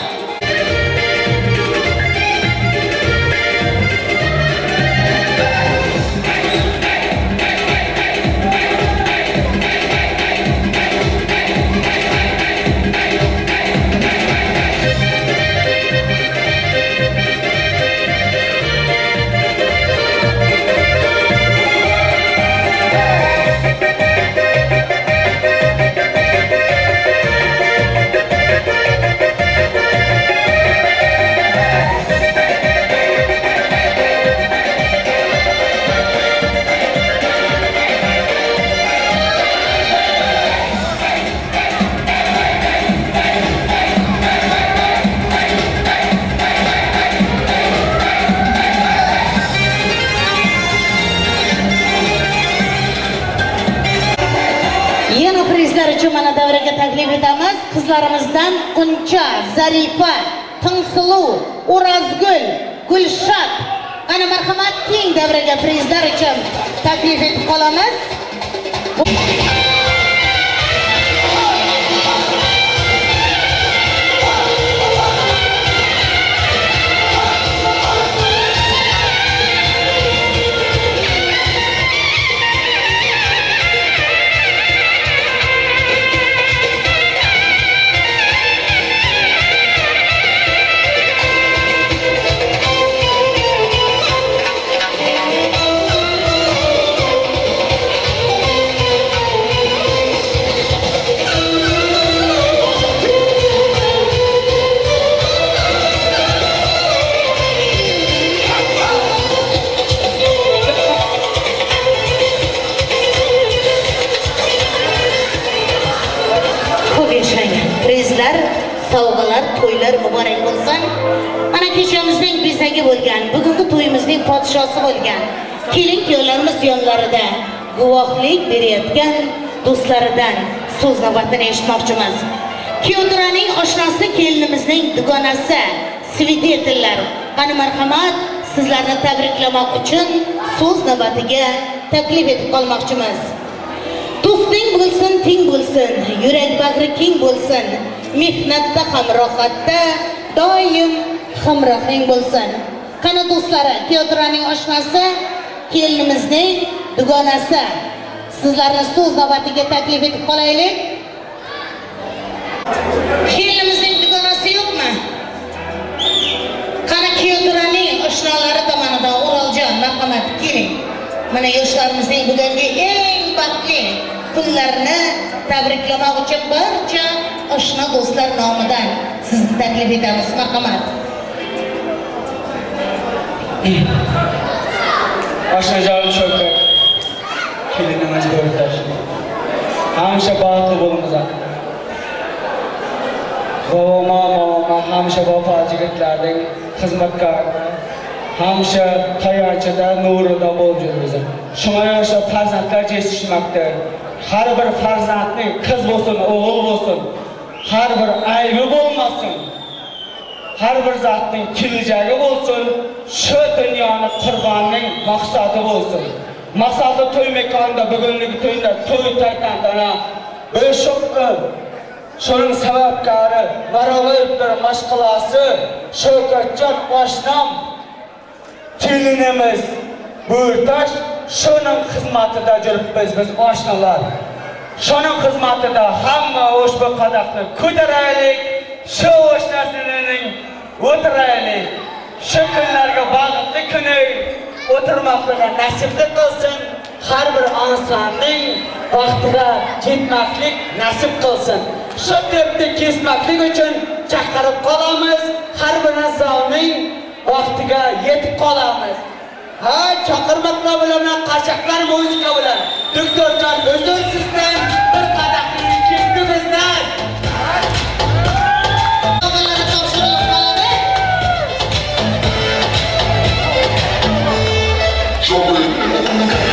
Uchun mana davraga taklif etamiz. Qizlarimizdan Quncha, Zarifa, Tingsuluv, O'razgul, Gulshad. Ana marhamat, keng davraga prizlar uchun taklif etib qolamiz. Sovg'alar, to'ylar muborak bo'lsin. Mana kechamizning bezagi bo'lgan, bugungi to'yimizning podshosi bo'lgan kelin kuyovlarimiz yonlarida guvohlik berayotgan do'stlaridan so'z navbatini eshitmoqchimiz. Kuyovturaning oshnasi, kelinimizning dugonasi, svidetellar. Qani marhamat, sizlarni tabriklamoq uchun so'z navbatiga taklif etib qolmoqchimiz. Do'sting bo'lsin, teng bo'lsin, yurak bag'ri keng bo'lsin, mehnatda ham rohatda doim hamrohing bo'lsin. Qani do'stlari, Kuyovturaning oshnasi, kelinimizning dugonasi, sizlarni so'z navbatiga taklif etib qolaylik. Kelinimizning dugonasi yo'qmi? Qani Kuyovturaning oshnalari tomonidan O'roljon, marhamat, keling. Mana yoshlarimizning bugungi eng baxtli kunlarini tabriklamoq uchun barcha oshna do'stlar nomidan sizni taklif etamiz. Marhamat. Oshnajon Shavkat, kelinimiz Bo'rtash, hamisha baxtli bo'lamiz. Boboma, momoma hamisha vafo yigitlarning xizmatkori, hamisha tayanchida, nurida bo'lib yuramiz. Shunga yarasha farzandlar yetishmoqda. Har bir farzandning qiz bo'lsin, o'g'il bo'lsin, har bir aybi bo'lmasin, har bir zotning kelajagi bo'lsin, shu dunyoni qurbonning maqsadi bo'lsin. Maqsadi to'y makonida bugungi to'yda to'y tantana shuning sababkori maralib bir mashg'ulasi Shavkatjon oshnam kelinimiz Bo'rtash, shuning xizmatida yuribmiz biz oshnalar. Shuning xizmatida hamma ushbu qadahni ko'taraylik, shu oshnasining o'tiraylik. Shu kunlarga baxtli kuni o'tirmoqliga nasibli qilsin. Har bir insonning baxtiga yetmoqlik nasib qilsin. Shu terni kesmaklik uchun chaqirib qolamiz, har bir insonning vaqtiga yetib qolamiz. Ha, chaqirmoqlar bilan, qashaqlar muzika bilan. Doktorjon, uzr sizdan bir qadahni ketdi bizdan. Trouble.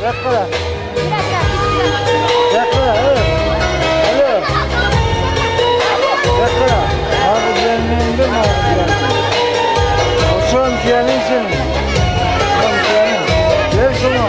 Yakala. Yakala, evet. Alo. Yakala. Abi gelmeyin mi abi? Olsun gelin. Gelin. Gel şunu.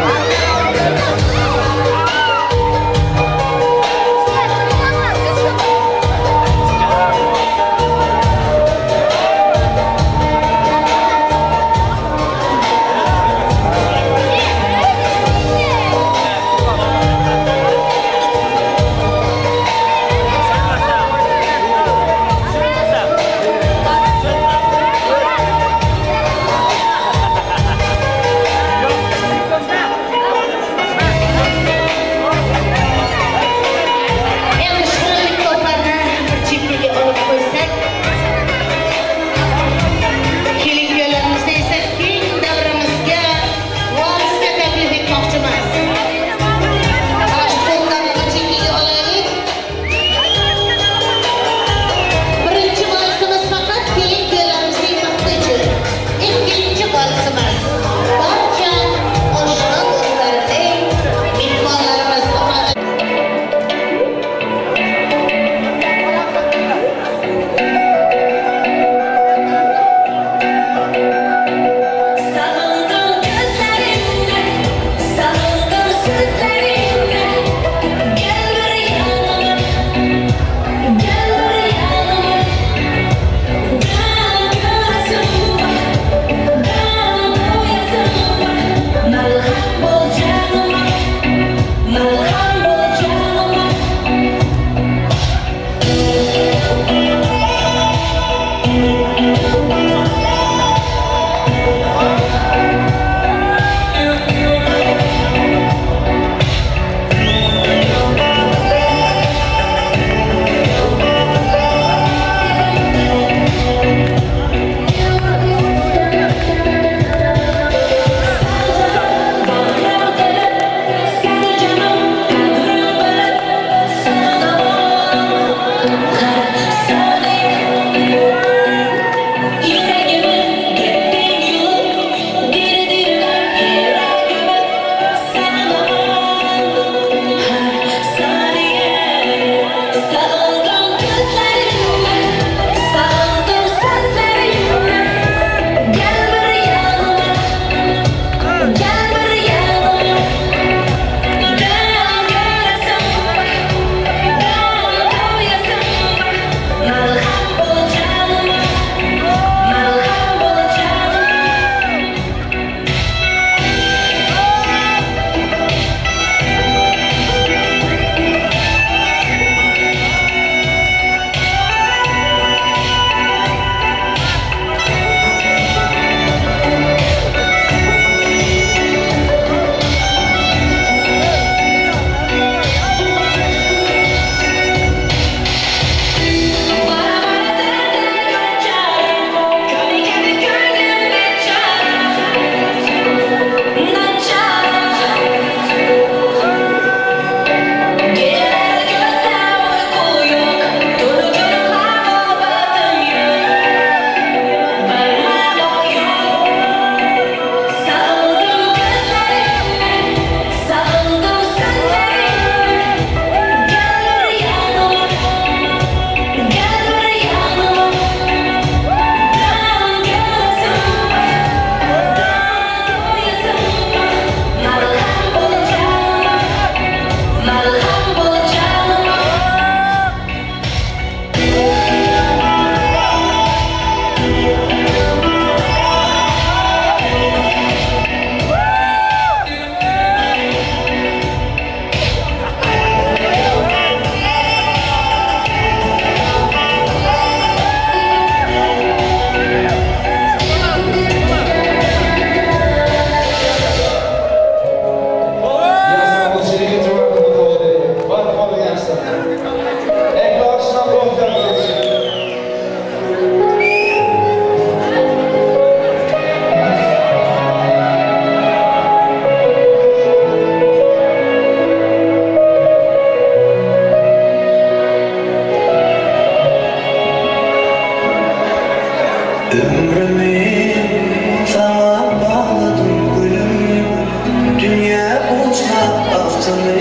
Full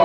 of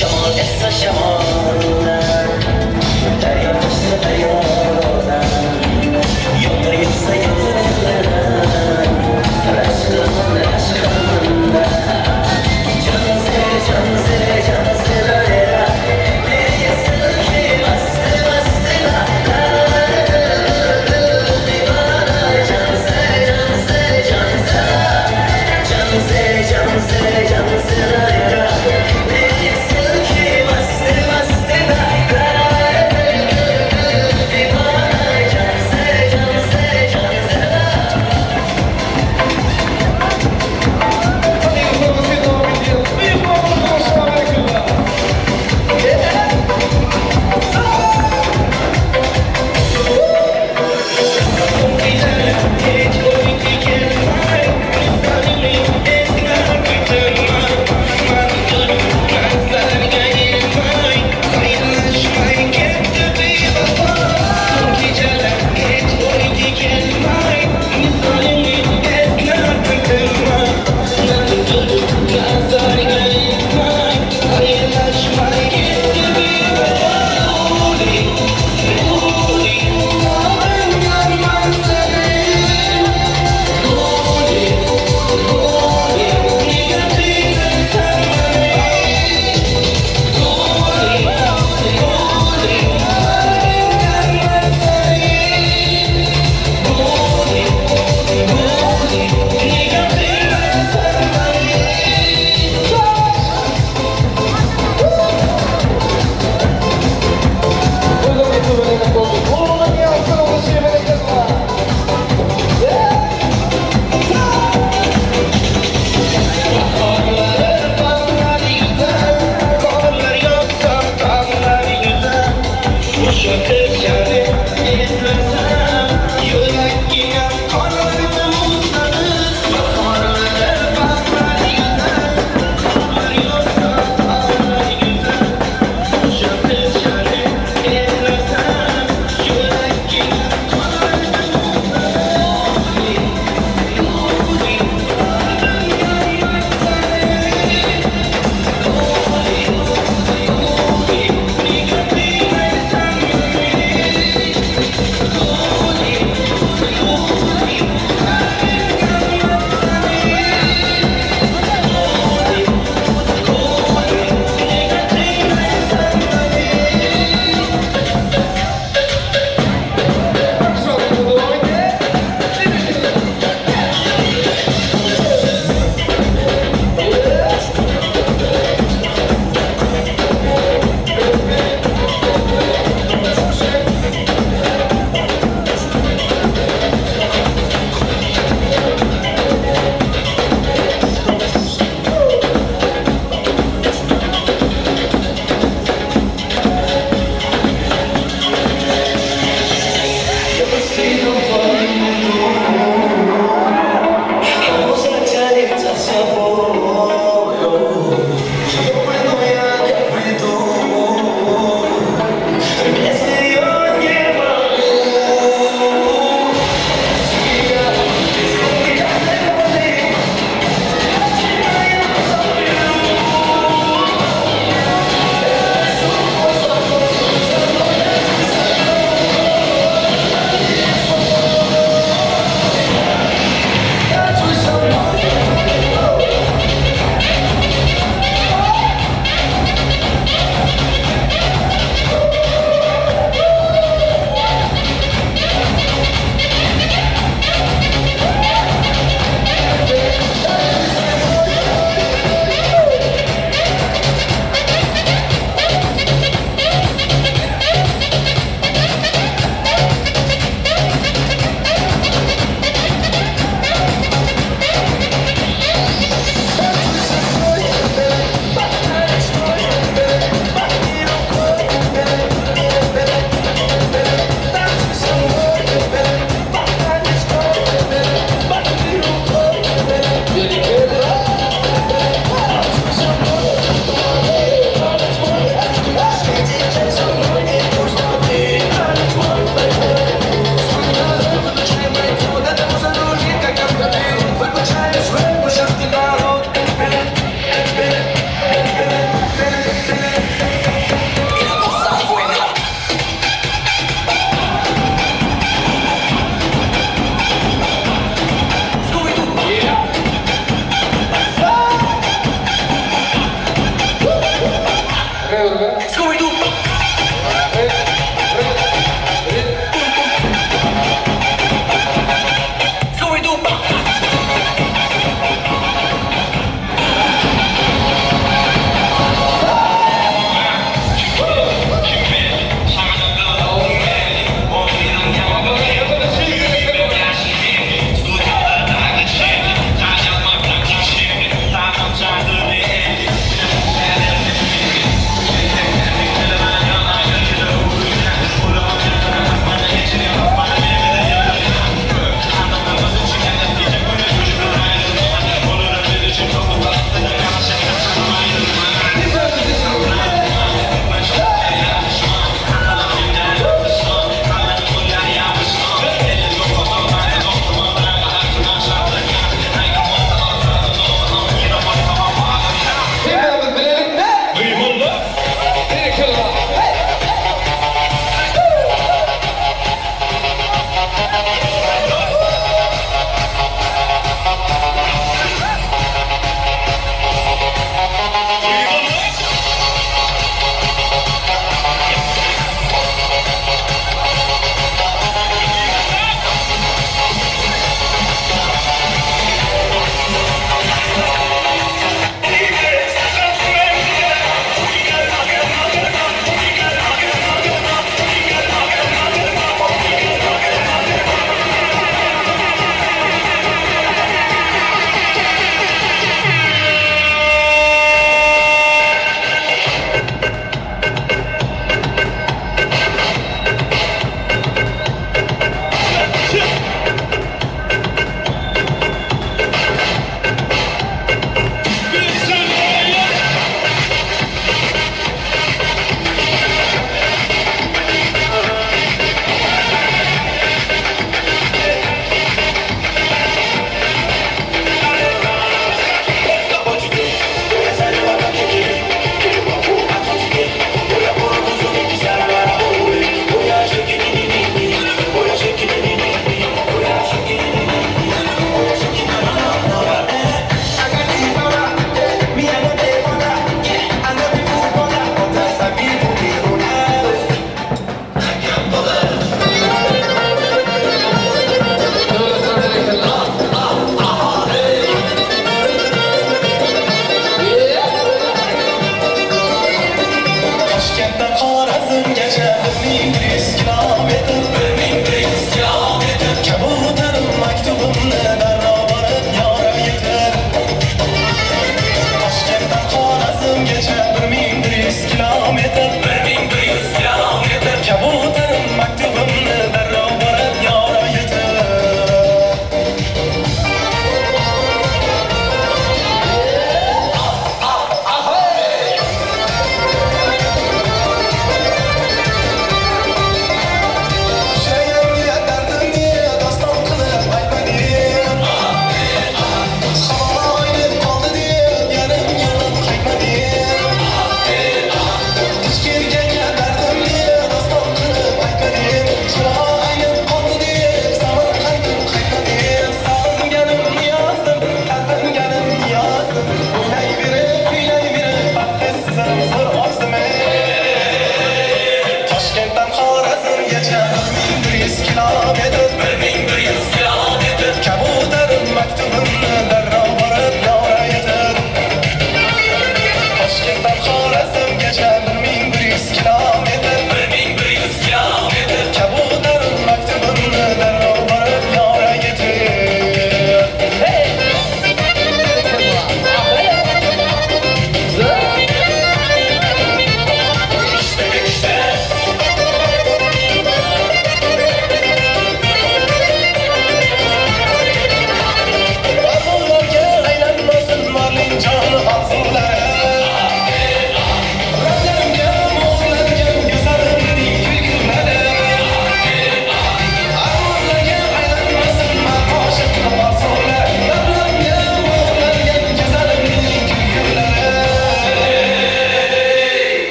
Shamol essa shamoldan, daryo toshsa daryodan, yomg'ir yog'sa yomg'irdan, rashk qilaman rashk qilaman. Can se can se la la, mere silki mast mast la la dil divana. Can se can se can se, can se can se can se la la, mere silki mast mast.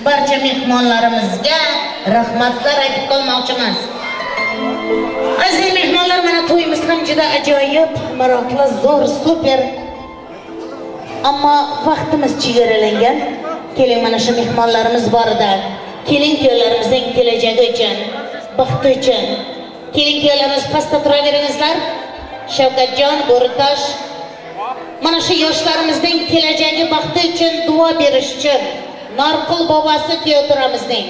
Barcha mehmonlarimizga rahmatlar aytib qolmoqchimiz. Aziz mehmonlar, mana to'yimiz ham juda ajoyib, maroqli, zo'r, super. Ammo vaqtimiz chegaralangan. Keling, mana shu mehmonlarimiz borida kelin kuyovlarimizning kelajagi uchun, baxti uchun. Kelin kuyovlarimiz pastda turaveringizlar. Shavkatjon, Bo'ritosh, mana shu yoshlarimizning kelajagi baxti uchun duo berish uchun Norqul bobosi kuyov turamizning.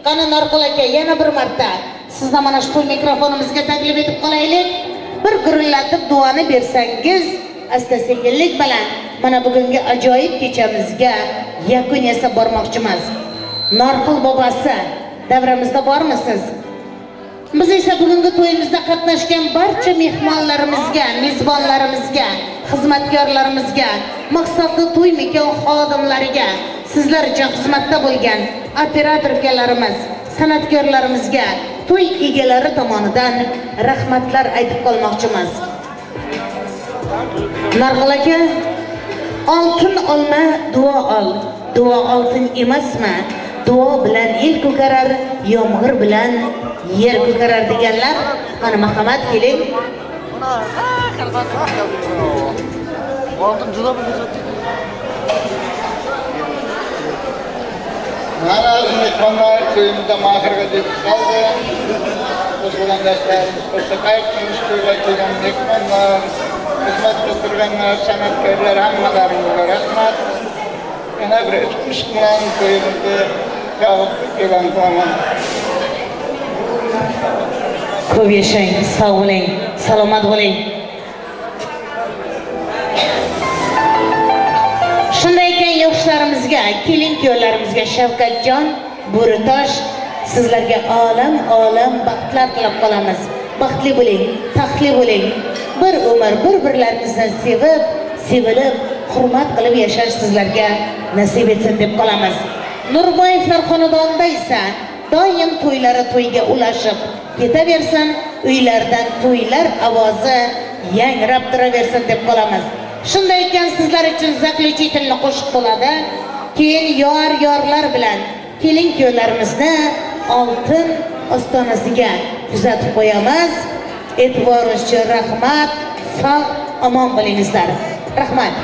Qani Norqul aka, yana bir marta sizni mana shu to'y mikrofonimizga taklif etib qolaylik. Bir gurillatib duoni bersangiz, asta-sekinlik bilan mana bugungi ajoyib kechamizga yakun yasab bormoqchimiz. Norqul bobosi, davramizda bormisiz? Biz esa bugungi to'yimizda qatnashgan barcha mehmonlarimizga, mezbonlarimizga, xizmatkorlarimizga, maqsadli to'y makon xodimlariga, sizlar uchun xizmatda bo'lgan operator ukalarimiz, san'atkorlarimizga to'y egalari tomonidan rahmatlar aytib qolmoqchimiz. Norqul aka, oltin olma, duo ol. Duo oltin emasmi? Duo bilan el ko'karar, yomg'ir bilan yer ko'karar deganlar. Mana marhamat, keling. Mana mehmonlar to'yimizda oxiriga yetib qoldi. Qo'shilgan yoshlarimiz qo'shiq aytmish, to'yga kelgan mehmonlar, xizmatda turganlar, san'atkorlar, hammalaringizga rahmat. Yana bir ish bilan to'yimizni e'lon qilaman. Ko'p yashang, sog' bo'ling, salomat bo'ling. Shunday ekan yoshlarimizga, kelin kuyovlarimizga Shavkatjon, Bo'ritosh, sizlarga olam olam baxtlar tilab qolamiz. Baxtli bo'ling, taxtli bo'ling. Bir umr bir-birlaringizni sevib, sevilib, hurmat qilib yashash sizlarga nasib etsin deb qolamiz. Nurboyevlar xonadonida esa doim to'ylari to'yga ulashib ketaversin, uylardan to'ylar ovozi yangrab turaversin deb qolamiz. Shunday ekan sizlar uchun заключительный qo'shiq bo'ladi. Keyin yor-yorlar bilan kelin kuyovlarimizni oltin ostonasiga kuzatib qo'yamiz. E'tiboringiz uchun rahmat. Sog' omon bo'lingizlar. Rahmat.